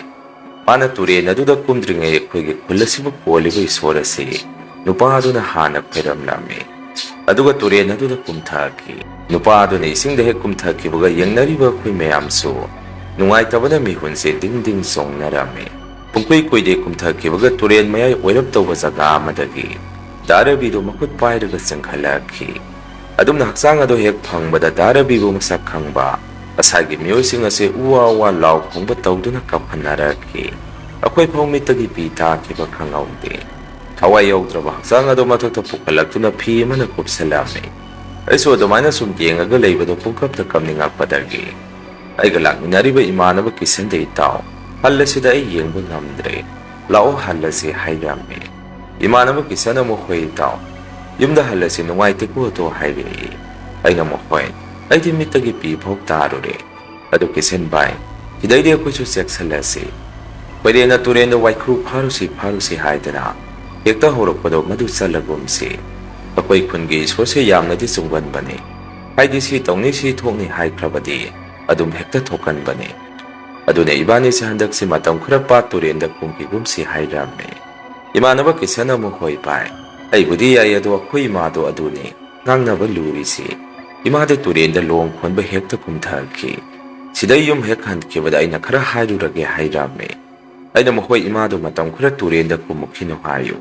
ꯃꯥꯅ ꯇꯨꯔꯦꯟ ꯑꯗꯨꯗ ꯀꯨꯝꯗ꯭ꯔꯤꯉꯩ ꯑꯩꯈꯣꯏꯒꯤ ꯈꯨꯜ ꯑꯁꯤꯕꯨ ꯀꯣꯜꯂꯤꯕ ꯏꯁꯣꯔ ꯑꯁꯤ ꯅꯨꯄꯥ ꯑꯗꯨꯅ ꯍꯥꯟꯅ ꯈꯣꯏꯔꯝꯂꯝꯃꯤ꯫ ꯑꯗꯨꯒ ꯇꯨꯔꯦꯟ ꯑꯗꯨꯗ ꯀꯨꯝꯊꯈꯤ꯫ ꯅꯨꯄꯥ ꯑꯗꯨꯅ ꯏꯁꯤꯡꯗ ꯍꯦꯛ ꯀꯨꯝꯊꯈꯤꯕꯒ ꯌꯦꯡꯅꯔꯤꯕ ꯑꯩꯈꯣꯏ ꯃꯌꯥꯝꯁꯨ ꯅꯨꯡꯉꯥꯏꯇꯕꯅ ꯃꯤꯍꯨꯟꯁꯦ ꯗꯤꯡ ꯗꯤꯡ ꯆꯣꯡꯅꯔꯝꯃꯤ꯫ ꯄꯨꯡꯀꯨꯏ ꯀꯨꯏꯗꯦ ꯀꯨꯝꯊꯈꯤꯕꯒ ꯇꯨꯔꯦꯟ ꯃꯌꯥꯏ ꯑꯣꯏꯔꯞ ꯇꯧꯕ ꯖꯒꯥ ꯑꯃꯗꯒꯤ ꯗꯥ ꯔꯕꯤꯗꯨ ꯃꯈꯨꯠ ꯄꯥꯏꯔꯒ ꯆꯦꯟꯈꯠꯂꯛꯈꯤ꯫ ꯑꯗꯨꯝꯅ ꯍꯛꯆꯥꯡ ꯑꯗꯨ ꯍꯦꯛ ꯐꯪꯕꯗ ꯗꯥ ꯔꯕꯤꯕꯨ ꯃꯁꯛ ꯈꯪꯕ ꯉꯁꯥꯏꯒꯤ ꯃꯤꯑꯣꯏꯁꯤꯡ ꯑꯁꯤ ꯎ ꯋꯥ ꯋꯥ ꯂꯥꯎ ꯈꯣꯡꯕ ꯇꯧꯗꯨꯅ ꯀꯞꯈꯠꯅꯔꯛꯈꯤ꯫ ꯑꯩꯈꯣꯏ ꯐꯥꯎ ꯃꯤꯠꯇꯒꯤ ꯄꯤ ꯇꯥꯈꯤꯕ ꯈꯪꯍꯧꯗꯦ꯫ ꯊꯋꯥꯏ ꯌꯥꯎꯗ꯭ꯔꯕ ꯍꯛꯆꯥꯡ ꯑꯗꯨ ꯃꯊꯛꯇ ꯄꯨꯈꯠꯂꯛꯇꯨꯅ ꯐꯤ ꯑꯃꯅ ꯀꯨꯞꯁꯜꯂꯝꯃꯤ꯫ ꯑꯩꯁꯨ ꯑꯗꯨꯃꯥꯏꯅ ꯁꯨꯝ ꯌꯦꯡꯉꯒ ꯂꯩꯕꯗꯨ ꯄꯨꯡꯀꯞꯇ ꯀꯞꯅꯤꯡꯉꯛꯄꯗꯒꯤ ꯑꯩꯒ ꯂꯥꯛꯃꯤꯟꯅꯔꯤꯕ ꯏꯃꯥꯟꯅꯕ ꯀꯤꯁꯟꯗ, "ꯏꯇꯥꯎ, ꯍꯜꯂꯁꯤꯗ, ꯑꯩ ꯌꯦꯡꯕ ꯉꯝꯗ꯭ꯔꯦ, ꯂꯥꯛꯑꯣ ꯍꯜꯂꯁꯤ" ꯍꯥꯏꯔꯝꯃꯤ꯫ ꯏꯃꯥꯟꯅꯕ ꯀꯤꯁꯟ ꯑꯃꯨꯛ, "ꯍꯣꯏ ꯏꯇꯥꯎ, ꯌꯨꯝꯗ ꯍꯜꯂꯁꯤ, ꯅꯨꯡꯉꯥꯏꯇꯦꯀꯣ ꯑꯗꯣ" ꯍꯥꯏꯔꯛꯏ꯫ ꯑꯩꯅ ꯑꯃꯨꯛ, "ꯍꯣꯏ, ꯑꯩꯗꯤ ꯃꯤꯠꯇꯒꯤ ꯄꯤ ꯐꯥꯎ ꯇꯥꯔꯨꯔꯦ꯫ ꯑꯗꯨ ꯀꯤꯁꯟ ꯚꯥꯏ, ꯁꯤꯗꯩꯗꯤ ꯑꯩꯈꯣꯏꯁꯨ ꯆꯦꯛꯁꯤꯜꯂꯁꯤ꯫ ꯈꯣꯏꯔꯦꯟꯅ ꯇꯨꯔꯦꯟꯗ ꯋꯥꯏꯈ꯭ꯔꯨ ꯐꯥꯔꯨꯁꯤ, ꯐꯥꯔꯨꯁꯤ ꯍꯥꯏꯗꯅ ꯍꯦꯛꯇ ꯍꯧꯔꯛꯄꯗꯣ ꯃꯗꯨ ꯆꯠꯂꯒꯨꯝꯁꯤ꯫ ꯑꯩꯈꯣꯏ ꯈꯨꯟꯒꯤ ꯏꯁꯣꯔꯁꯦ ꯌꯥꯝꯅꯗꯤ ꯆꯨꯝꯒꯟꯕꯅꯤ꯫ ꯍꯥꯏꯗꯤ ꯁꯤ ꯇꯧꯅꯤ, ꯁꯤ ꯊꯣꯛꯅꯤ ꯍꯥꯏꯈ꯭ꯔꯕꯗꯤ ꯑꯗꯨꯝ ꯍꯦꯛꯇ ꯊꯣꯛꯀꯟꯕꯅꯤ꯫ ꯑꯗꯨꯅ ꯏꯕꯥꯅꯤꯁꯦ ꯍꯟꯗꯛꯁꯤ ꯃꯇꯝ ꯈꯔ ꯄꯥꯠ ꯇꯨꯔꯦꯟꯗ ꯀꯨꯝꯈꯤꯒꯨꯝꯁꯤ" ꯍꯥꯏꯔꯝꯃꯤ꯫ ꯏꯃꯥꯟꯅꯕ ꯀꯤꯁꯟ ꯑꯃꯨꯛ, "ꯍꯣꯏ ꯚꯥꯏ, ꯑꯩꯕꯨꯗꯤ ꯌꯥꯏ, ꯑꯗꯣ ꯑꯩꯈꯣꯏ ꯏꯃꯥꯗꯣ ꯑꯗꯨꯅꯤ ꯉꯥꯡꯅꯕ ꯂꯨꯔꯤꯁꯤ꯫ ꯏꯃꯥꯗꯤ ꯇꯨꯔꯦꯟꯗ ꯂꯣꯡ ꯈꯣꯟꯕ ꯍꯦꯛꯇ ꯀꯨꯝꯊꯈꯤ꯫ ꯁꯤꯗꯩ ꯌꯨꯝ ꯍꯦꯛ ꯍꯟꯈꯤꯕꯗ ꯑꯩꯅ ꯈꯔ ꯍꯥꯏꯔꯨꯔꯒꯦ" ꯍꯥꯏꯔꯝꯃꯤ꯫ ꯑꯩꯅ ꯃꯈꯣꯏ ꯏꯃꯥꯗꯨ ꯃꯇꯝ ꯈꯔ ꯇꯨꯔꯦꯟꯗ ꯀꯨꯝꯃꯨꯈꯤꯅꯨ ꯍꯥꯏꯌꯨ꯫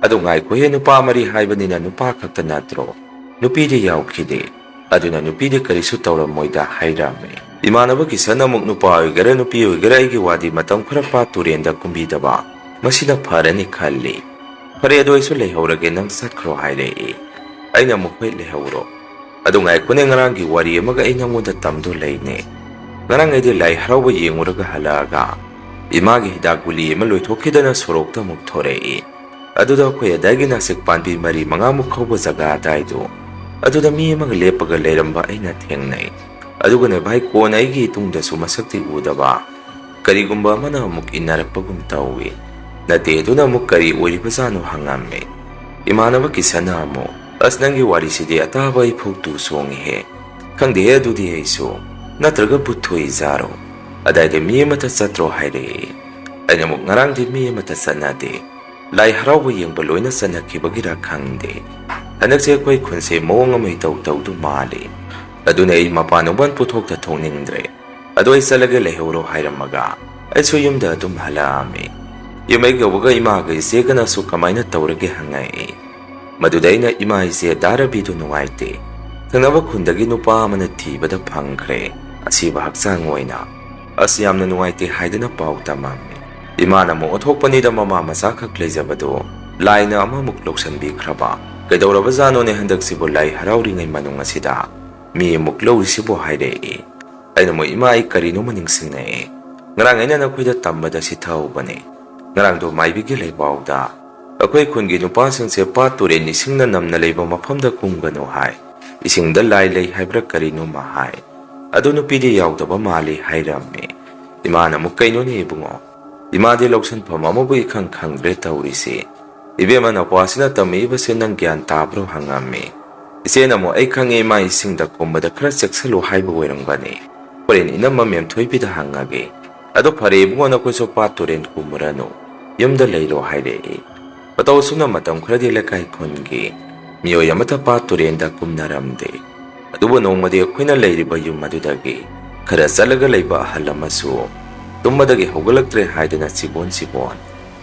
ꯑꯗꯨ ꯉꯥꯏꯈꯣꯍꯦ, ꯅꯨꯄꯥ ꯃꯔꯤ ꯍꯥꯏꯕꯅꯤꯅ ꯅꯨꯄꯥ ꯈꯛꯇ ꯅꯠꯇ꯭ꯔꯣ? ꯅꯨꯄꯤꯗꯤ ꯌꯥꯎꯈꯤꯗꯦ꯫ ꯑꯗꯨꯅ ꯅꯨꯄꯤꯗꯤ ꯀꯔꯤꯁꯨ ꯇꯧꯔꯝꯃꯣꯏꯗ ꯍꯥꯏꯔꯝꯃꯤ꯫ ꯏꯃꯥꯟꯅꯕ ꯀꯤꯁꯟ ꯑꯃꯨꯛ, "ꯅꯨꯄꯥ ꯑꯣꯏꯒꯦꯔꯥ ꯅꯨꯄꯤ ꯑꯣꯏꯒꯦꯔꯥ ꯑꯩꯒꯤ ꯋꯥꯗꯤ ꯃꯇꯝ ꯈꯔ ꯄꯥꯠ ꯇꯨꯔꯦꯟꯗ ꯀꯨꯝꯕꯤꯗꯕ ꯃꯁꯤꯅ ꯐꯔꯅꯤ ꯈꯜꯂꯤ꯫ "ꯐꯔꯦ, ꯑꯗꯨ ꯑꯩꯁꯨ ꯂꯩꯍꯧꯔꯒꯦ, ꯅꯪ ꯆꯠꯈ꯭ꯔꯣ" ꯍꯥꯏꯔꯛꯏ꯫ ꯑꯩꯅ ꯑꯃꯨꯛ, "ꯍꯣꯏ, ꯂꯩꯍꯧꯔꯣ꯫ ꯑꯗꯨ ꯉꯥꯏꯈꯣꯅꯦ, ꯉꯔꯥꯡꯒꯤ ꯋꯥꯔꯤ ꯑꯃꯒ ꯑꯩ ꯅꯪꯉꯣꯟꯗ ꯇꯝꯗꯣ ꯂꯩꯅꯦ꯫ ꯉꯔꯥꯡ ꯑꯩꯗꯤ ꯂꯥꯏ ꯍꯔꯥꯎꯕ ꯌꯦꯡꯉꯨꯔꯒ ꯍꯜꯂꯛꯑꯒ ꯏꯃꯥꯒꯤ ꯍꯤꯗꯥꯛ ꯒꯨꯂꯤ ꯑꯃ ꯂꯣꯏꯊꯣꯛꯈꯤꯗꯅ ꯁꯣꯔꯣꯛꯇ ꯑꯃꯨꯛ ꯊꯣꯔꯛꯏ꯫ ꯑꯗꯨꯗ ꯑꯩꯈꯣꯏ ꯑꯗꯥꯏꯒꯤ ꯅꯥꯁꯤꯛ ꯄꯥꯝꯕꯤ ꯃꯔꯤ ꯃꯉꯥꯃꯨꯛ ꯍꯧꯕ ꯖꯒꯥ ꯑꯗꯥꯏꯗꯣ, ꯑꯗꯨꯗ ꯃꯤ ꯑꯃꯒ ꯂꯦꯞꯄꯒ ꯂꯩꯔꯝꯕ ꯑꯩꯅ ꯊꯦꯡꯅꯩ꯫ ꯑꯗꯨꯒꯅꯦ ꯚꯥꯏ, ꯀꯣꯟꯅ ꯑꯩꯒꯤ ꯏꯇꯨꯡꯗꯁꯨ ꯃꯁꯛꯇꯤ ꯎꯗꯕ ꯀꯔꯤꯒꯨꯝꯕ ꯑꯃꯅ ꯑꯃꯨꯛ ꯏꯟꯅꯔꯛꯄꯒꯨꯝ ꯇꯧꯏ꯫ ꯅꯠꯇꯦ, ꯑꯗꯨꯅ ꯑꯃꯨꯛ ꯀꯔꯤ ꯑꯣꯏꯔꯤꯕꯖꯥꯠꯅꯣ ꯍꯪꯉꯝꯃꯤ꯫ ꯏꯃꯥꯟꯅꯕ ꯀꯤꯁꯟꯅ ꯑꯃꯨꯛ, "ꯑꯁ, ꯅꯪꯒꯤ ꯋꯥꯔꯤꯁꯤꯗꯤ ꯑꯇꯥꯕ ꯑꯩ ꯐꯧ ꯇꯨ ꯆꯣꯡꯉꯤꯍꯦ꯫ ꯈꯪꯗꯦꯍꯦ, ꯑꯗꯨꯗꯤ ꯑꯩꯁꯨ꯫ ꯅꯠꯇ꯭ꯔꯒ ꯚꯨꯠ ꯊꯣꯛꯏꯖꯥꯔꯣ? ꯑꯗꯥꯏꯗ ꯃꯤ ꯑꯃꯠꯇ ꯆꯠꯇ꯭ꯔꯣ?" ꯍꯥꯏꯔꯛꯏ꯫ ꯑꯩꯅ ꯑꯃꯨꯛ, "ꯉꯔꯥꯡꯗꯤ ꯃꯤ ꯑꯃꯠꯇ ꯆꯠꯅꯗꯦ꯫ ꯂꯥꯏ ꯍꯔꯥꯎꯕ ꯌꯦꯡꯕ ꯂꯣꯏꯅ ꯆꯠꯅꯈꯤꯕꯒꯤꯔ ꯈꯪꯗꯦ꯫ ꯍꯟꯗꯛꯁꯦ ꯑꯩꯈꯣꯏ ꯈꯨꯟꯁꯦ ꯃꯑꯣꯡ ꯑꯃ ꯏꯇꯧ ꯇꯧꯗꯨ ꯃꯥꯜꯂꯤ꯫ ꯑꯗꯨꯅ ꯑꯩ ꯃꯄꯥꯟ ꯎꯄꯥꯟ ꯄꯨꯊꯣꯛꯇ ꯊꯣꯛꯅꯤꯡꯗ꯭ꯔꯦ꯫ ꯑꯗꯣ ꯑꯩ ꯆꯠꯂꯒꯦ, ꯂꯩꯍꯧꯔꯣ" ꯍꯥꯏꯔꯝꯃꯒ ꯑꯩꯁꯨ ꯌꯨꯝꯗ ꯑꯗꯨꯝ ꯍꯜꯂꯛꯑꯝꯃꯤ꯫ ꯌꯨꯝ ꯍꯦꯛ ꯌꯧꯕꯒ ꯏꯃꯥꯒ ꯏꯆꯦꯒꯅꯁꯨ ꯀꯃꯥꯏꯅ ꯇꯧꯔꯒꯦ ꯍꯪꯉꯛꯏ꯫ ꯃꯗꯨꯗ ꯑꯩꯅ, "ꯏꯃꯥ, ꯏꯆꯦ, ꯗꯥ ꯔꯕꯤꯗꯨ ꯅꯨꯡꯉꯥꯏꯇꯦ꯫ ꯊꯪꯅꯕ ꯈꯨꯟꯗꯒꯤ ꯅꯨꯄꯥ ꯑꯃꯅ ꯊꯤꯕꯗ ꯐꯪꯈ꯭ꯔꯦ꯫ ꯑꯁꯤꯕ ꯍꯛꯆꯥꯡ ꯑꯣꯏꯅ꯫ ꯑꯁ, ꯌꯥꯝꯅ ꯅꯨꯡꯉꯥꯏꯇꯦ" ꯍꯥꯏꯗꯅ ꯄꯥꯎ ꯇꯝꯃꯝꯃꯤ꯫ ꯏꯃꯥꯅ ꯑꯃꯨꯛ, "ꯑꯣꯟꯊꯣꯛꯄꯅꯤꯗ, ꯃꯃꯥ ꯃꯆꯥꯈꯛ ꯂꯩꯖꯕꯗꯨ ꯂꯥꯏꯅ ꯑꯃꯃꯨꯛ ꯂꯧꯁꯤꯟꯕꯤꯈ꯭ꯔꯕ꯫ ꯀꯩꯗꯧꯔꯕꯖꯥꯠꯅꯣꯅꯦ ꯍꯟꯗꯛꯁꯤꯕꯨ ꯂꯥꯏ ꯍꯔꯥꯎꯔꯤꯉꯩ ꯃꯅꯨꯡ ꯑꯁꯤꯗ ꯃꯤ ꯑꯃꯨꯛ ꯂꯧꯔꯤꯁꯤꯕꯨ?" ꯍꯥꯏꯔꯛꯏ꯫ ꯑꯩꯅ ꯑꯃꯨꯛ, "ꯏꯃꯥ, ꯑꯩ ꯀꯔꯤꯅꯣꯃ ꯅꯤꯡꯁꯤꯡꯉꯛꯑꯦ꯫ ꯉꯔꯥꯡ ꯑꯩꯅ ꯅꯈꯣꯏꯗ ꯇꯝꯕꯗ ꯁꯤꯊꯍꯧꯕꯅꯦ꯫ ꯉꯔꯥꯡꯗꯣ ꯃꯥꯏꯕꯤꯒꯤ ꯂꯩꯕꯥꯎꯗ ꯑꯩꯈꯣꯏ ꯈꯨꯟꯒꯤ ꯅꯨꯄꯥꯁꯤꯡꯁꯦ ꯄꯥꯠ ꯇꯨꯔꯦꯟ ꯏꯁꯤꯡꯅ ꯅꯝꯅ ꯂꯩꯕ ꯃꯐꯝꯗ ꯀꯨꯝꯒꯅꯨ ꯍꯥꯏ꯫ ꯏꯁꯤꯡꯗ ꯂꯥꯏ ꯂꯩ ꯍꯥꯏꯕ꯭ꯔꯥ ꯀꯔꯤꯅꯣꯃ ꯍꯥꯏ꯫ ꯑꯗꯨ ꯅꯨꯄꯤꯗꯤ ꯌꯥꯎꯗꯕ ꯃꯥꯜꯂꯤ" ꯍꯥꯏꯔꯝꯃꯤ꯫ ꯏꯃꯥꯅ ꯑꯃꯨꯛ, "ꯀꯩꯅꯣꯅꯦ ꯏꯕꯨꯡꯉꯣ? ꯏꯃꯥꯗꯤ ꯂꯧꯁꯤꯟꯐꯝ ꯑꯃꯕꯨ ꯏꯈꯪ ꯈꯪꯗ꯭ꯔꯦ ꯇꯧꯔꯤꯁꯦ꯫ ꯏꯕꯦꯝꯃ, ꯅꯄ꯭ꯋꯥꯁꯤꯅ ꯇꯝꯃꯛꯏꯕꯁꯦ ꯅꯪ ꯒ꯭ꯌꯥꯟ ꯇꯥꯕ꯭ꯔꯣ?" ꯍꯪꯉꯝꯃꯤ꯫ ꯏꯆꯦꯅ ꯑꯃꯨꯛ, "ꯑꯩ ꯈꯪꯉꯦ ꯏꯃꯥ, ꯏꯁꯤꯡꯗ ꯀꯨꯝꯕꯗ ꯈꯔ ꯆꯦꯛꯁꯤꯜꯂꯨ ꯍꯥꯏꯕ ꯑꯣꯏꯔꯝꯒꯅꯤ꯫ ꯍꯣꯔꯦꯟ ꯏꯅꯝꯃ ꯃꯦꯝꯊꯣꯏꯕꯤꯗ ꯍꯪꯉꯒꯦ꯫ ꯑꯗꯣ ꯐꯔꯦ ꯏꯕꯨꯡꯉꯣ, ꯅꯈꯣꯏꯁꯨ ꯄꯥꯠ ꯇꯨꯔꯦꯟ ꯀꯨꯝꯃꯨꯔꯅꯨ, ꯌꯨꯝꯗ ꯂꯩꯔꯣ" ꯍꯥꯏꯔꯛꯏ꯫ ꯃꯇꯧ ꯑꯁꯨꯝꯅ ꯃꯇꯝ ꯈꯔꯗꯤ ꯂꯩꯀꯥꯏ ꯈꯨꯟꯒꯤ ꯃꯤꯑꯣꯏ ꯑꯃꯠꯇ ꯄꯥꯠ ꯇꯨꯔꯦꯟꯗ ꯀꯨꯝꯅꯔꯝꯗꯦ꯫ ꯑꯗꯨꯕꯨ ꯅꯣꯡꯃꯗꯤ ꯑꯩꯈꯣꯏꯅ ꯂꯩꯔꯤꯕ ꯌꯨꯝ ꯑꯗꯨꯗꯒꯤ ꯈꯔ ꯆꯠꯂꯒ ꯂꯩꯕ ꯑꯍꯜ ꯑꯃꯁꯨ ꯇꯨꯝꯕꯗꯒꯤ ꯍꯧꯒꯠꯂꯛꯇ꯭ꯔꯦ ꯍꯥꯏꯗꯅ ꯆꯤꯕꯣꯟ ꯆꯤꯕꯣꯟ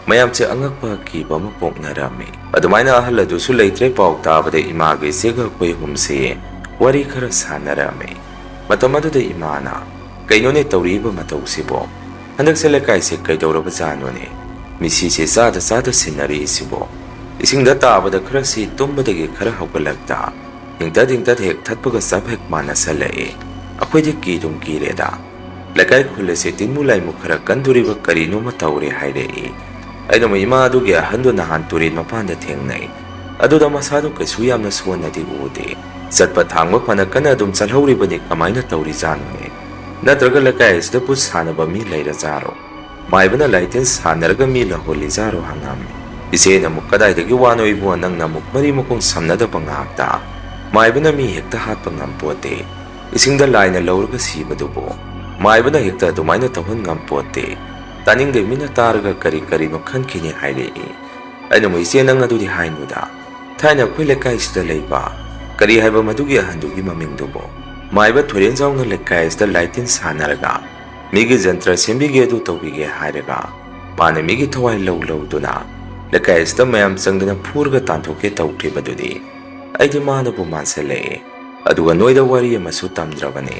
ꯃꯌꯥꯝꯁꯦ ꯑꯉꯛꯄ ꯑꯀꯤꯕ ꯑꯃ ꯄꯣꯛꯅꯔꯝꯃꯤ꯫ ꯑꯗꯨꯃꯥꯏꯅ ꯑꯍꯜ ꯑꯗꯨꯁꯨ ꯂꯩꯇ꯭ꯔꯦ ꯄꯥꯎ ꯇꯥꯕꯗ ꯏꯃꯥꯒ ꯏꯆꯦꯒ ꯑꯩꯈꯣꯏ ꯑꯍꯨꯝꯁꯦ ꯋꯥꯔꯤ ꯈꯔ ꯁꯥꯟꯅꯔꯝꯃꯤ꯫ ꯃꯇꯝ ꯑꯗꯨꯗ ꯏꯃꯥꯅ, "ꯀꯩꯅꯣꯅꯦ ꯇꯧꯔꯤꯕ ꯃꯇꯧꯁꯤꯕꯣ? ꯍꯟꯗꯛꯁꯦ ꯂꯩꯀꯥꯏꯁꯦ ꯀꯩꯗꯧꯔꯕꯖꯥꯠꯅꯣꯅꯦ? ꯃꯤꯁꯤꯁꯦ ꯆꯥꯗ ꯆꯥꯗ ꯁꯤꯟꯅꯔꯤꯁꯤꯕꯣ? ꯏꯁꯤꯡꯗ ꯇꯥꯕꯗ ꯈꯔ ꯁꯤ, ꯇꯨꯝꯕꯗꯒꯤ ꯈꯔ ꯍꯧꯒꯠꯂꯛꯇ, ꯍꯤꯡꯇꯠ ꯍꯤꯡꯇꯠ ꯍꯦꯛ ꯊꯠꯄꯒ ꯆꯞ ꯍꯦꯛ ꯃꯥꯟꯅꯁꯜꯂꯛꯏ꯫ ꯑꯩꯈꯣꯏꯗꯤ ꯀꯤꯗꯨꯝ ꯀꯤꯔꯦꯗ꯫ ꯂꯩꯀꯥꯏ ꯈꯨꯜ ꯑꯁꯦ ꯇꯤꯟꯃꯨ ꯂꯥꯏꯃꯨ ꯈꯔ ꯀꯟꯗꯣꯔꯤꯕ ꯀꯔꯤꯅꯣꯃ ꯇꯧꯔꯦ ꯍꯥꯏꯔꯛꯏ꯫ ꯑꯩꯅ ꯑꯃꯨꯛ ꯏꯃꯥ ꯑꯗꯨꯒꯤ ꯑꯍꯟꯗꯣ ꯅꯍꯥꯟ ꯇꯨꯔꯦꯟ ꯃꯄꯥꯟꯗ ꯊꯦꯡꯅꯩ꯫ ꯑꯗꯨꯗ ꯃꯁꯥꯗꯣ ꯀꯩꯁꯨ ꯌꯥꯝꯅ ꯁꯣꯟꯅꯗꯤ ꯎꯗꯦ꯫ ꯆꯠꯄ ꯊꯥꯡꯕ ꯐꯅ ꯀꯟꯅ ꯑꯗꯨꯝ ꯆꯠꯍꯧꯔꯤꯕꯅꯤ, ꯀꯃꯥꯏꯅ ꯇꯧꯔꯤꯖꯥꯠꯅꯣꯅꯦ? ꯅꯠꯇ꯭ꯔꯒ ꯂꯩꯀꯥꯏ ꯑꯁꯤꯗ ꯕꯨꯠ ꯁꯥꯟꯅꯕ ꯃꯤ ꯂꯩꯔꯖꯥꯔꯣ? ꯃꯥꯏꯕꯅ ꯂꯥꯏꯇꯤꯟ ꯁꯥꯟꯅꯔꯒ ꯃꯤ ꯂꯧꯍꯜꯂꯤꯖꯥꯔꯣ ꯍꯪꯉꯝꯃꯤ꯫ ꯏꯆꯦꯅ ꯑꯃꯨꯛ, "ꯀꯗꯥꯏꯗꯒꯤ ꯋꯥꯅꯣ ꯏꯕꯨꯡꯉꯣ, ꯅꯪꯅ ꯑꯃꯨꯛ ꯃꯔꯤ ꯃꯈꯣꯡ ꯁꯝꯅꯗꯕ ꯉꯥꯛꯇ꯫ ꯃꯥꯏꯕꯅ ꯃꯤ ꯍꯦꯛꯇ ꯍꯥꯠꯄ ꯉꯝꯄꯣꯠꯇꯦ꯫ ꯏꯁꯤꯡꯗ ꯂꯥꯏꯅ ꯂꯧꯔꯒ ꯁꯤꯕꯗꯨꯕꯨ ꯃꯥꯏꯕꯅ ꯍꯦꯛꯇ ꯑꯗꯨꯃꯥꯏꯅ ꯇꯧꯍꯟ ꯉꯝꯄꯣꯠꯇꯦ꯫ ꯇꯥꯅꯤꯡꯗꯦ, ꯃꯤꯅ ꯇꯥꯔꯒ ꯀꯔꯤ ꯀꯔꯤꯅꯣ ꯈꯟꯈꯤꯅꯤ," ꯍꯥꯏꯔꯛꯏ꯫ ꯑꯩꯅ ꯑꯃꯨꯛ, "ꯏꯆꯦ, ꯅꯪ ꯑꯗꯨꯗꯤ ꯍꯥꯏꯅꯨꯗ꯫ ꯊꯥꯏꯅ ꯑꯩꯈꯣꯏ ꯂꯩꯀꯥꯏꯁꯤꯗ ꯂꯩꯕ ꯀꯔꯤ ꯍꯥꯏꯕ ꯃꯗꯨꯒꯤ ꯑꯍꯟꯗꯨꯒꯤ ꯃꯃꯤꯡꯗꯨꯕꯨ? ꯃꯥꯏꯕ ꯊꯣꯏꯔꯦꯟꯖꯥꯎꯅ ꯂꯩꯀꯥꯏ ꯑꯁꯤꯗ ꯂꯥꯏꯇꯤꯟ ꯁꯥꯟꯅꯔꯒ ꯃꯤꯒꯤ ꯖꯟꯇ꯭ꯔ ꯁꯦꯝꯕꯤꯒꯦ, ꯑꯗꯨ ꯇꯧꯕꯤꯒꯦ ꯍꯥꯏꯔꯒ ꯃꯥꯅ ꯃꯤꯒꯤ ꯊꯋꯥꯏ ꯂꯧ ꯂꯧꯗꯨꯅ ꯂꯩꯀꯥꯏ ꯑꯁꯤꯗ ꯃꯌꯥꯝ ꯆꯪꯗꯅ ꯐꯨꯔꯒ ꯇꯥꯟꯊꯣꯛꯀꯦ ꯇꯧꯈꯤꯕꯗꯨꯗꯤ ꯑꯩꯗꯤ ꯃꯥꯅꯕꯨ ꯃꯥꯟꯁꯤꯜꯂꯛꯑꯦ꯫ ꯑꯗꯨꯒ ꯅꯣꯏꯗ ꯋꯥꯔꯤ ꯑꯃꯁꯨ ꯇꯝꯗ꯭ꯔꯕꯅꯤ꯫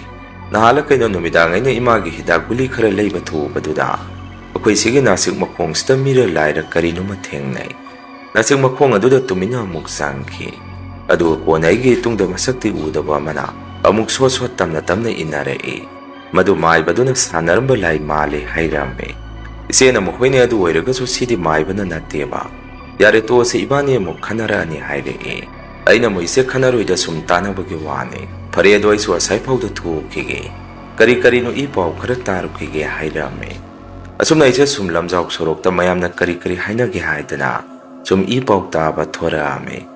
ꯅꯍꯥꯟꯂ ꯀꯩꯅꯣ ꯅꯨꯃꯤꯗꯥꯡ ꯑꯩꯅ ꯏꯃꯥꯒꯤ ꯍꯤꯗꯥꯛ ꯒꯨꯂꯤ ꯈꯔ ꯂꯩꯕ ꯊꯣꯛꯎꯕꯗꯨꯗ ꯑꯩꯈꯣꯏ ꯁꯤꯒꯤ ꯅꯥꯁꯤꯛ ꯃꯈꯣꯡꯁꯤꯗ ꯃꯤꯔ ꯂꯥꯏꯔ ꯀꯔꯤꯅꯣꯃ ꯊꯦꯡꯅꯩ꯫ ꯅꯥꯁꯤꯛ ꯃꯈꯣꯡ ꯑꯗꯨꯗ ꯇꯨꯃꯤꯟꯅ ꯑꯃꯨꯛ ꯆꯪꯈꯤ꯫ ꯑꯗꯨꯒ ꯀꯣꯟꯅ ꯑꯩꯒꯤ ꯏꯇꯨꯡꯗ ꯃꯁꯛꯇꯤ ꯎꯗꯕ ꯑꯃꯅ ꯑꯃꯨꯛ ꯁꯣꯠ ꯁꯣꯠ ꯇꯝꯅ ꯇꯝꯅ ꯏꯟꯅꯔꯛꯏ꯫ ꯃꯗꯨ ꯃꯥꯏꯕꯗꯨꯅ ꯁꯥꯟꯅꯔꯝꯕ ꯂꯥꯏ ꯃꯥꯜꯂꯤ ꯍꯥꯏꯔꯝꯃꯤ꯫ ꯏꯆꯦꯅ ꯃꯈꯣꯏꯅ ꯑꯗꯨ ꯑꯣꯏꯔꯒꯁꯨ ꯁꯤꯗꯤ ꯃꯥꯏꯕꯅ ꯅꯠꯇꯦꯕ꯫ "ꯌꯥꯔꯦ, ꯇꯣꯛꯑꯁꯤ, ꯏꯕꯥꯅꯤ ꯑꯃꯨꯛ ꯈꯟꯅꯔꯛꯑꯅꯤ," ꯍꯥꯏꯔꯛꯏ꯫ ꯑꯩꯅ ꯑꯃꯨꯛ, "ꯏꯆꯦ, ꯈꯟꯅꯔꯣꯏꯗ, ꯁꯨꯝ ꯇꯥꯟꯅꯕꯒꯤ ꯋꯥꯅꯤ꯫ ꯐꯔꯦ, ꯑꯗꯣ ꯑꯩꯁꯨ ꯑꯁꯥꯏ ꯐꯥꯎꯗ ꯊꯣꯛꯈꯤꯒꯦ꯫ ꯀꯔꯤ ꯀꯔꯤꯅꯣ ꯏ ꯄꯥꯎ ꯈꯔ ꯇꯥꯔꯨꯈꯤꯒꯦ," ꯍꯥꯏꯔꯝꯃꯤ꯫ ꯑꯁꯨꯝꯅ ꯑꯩꯁꯦ ꯁꯨꯝ ꯂꯝꯖꯥꯎ ꯁꯣꯔꯣꯛꯇ ꯃꯌꯥꯝꯅ ꯀꯔꯤ ꯀꯔꯤ ꯍꯥꯏꯅꯒꯦ ꯍꯥꯏꯗꯅ ꯁꯨꯝ ꯏ ꯄꯥꯎ ꯇꯥꯕ ꯊꯣꯔꯛꯑꯝꯃꯤ꯫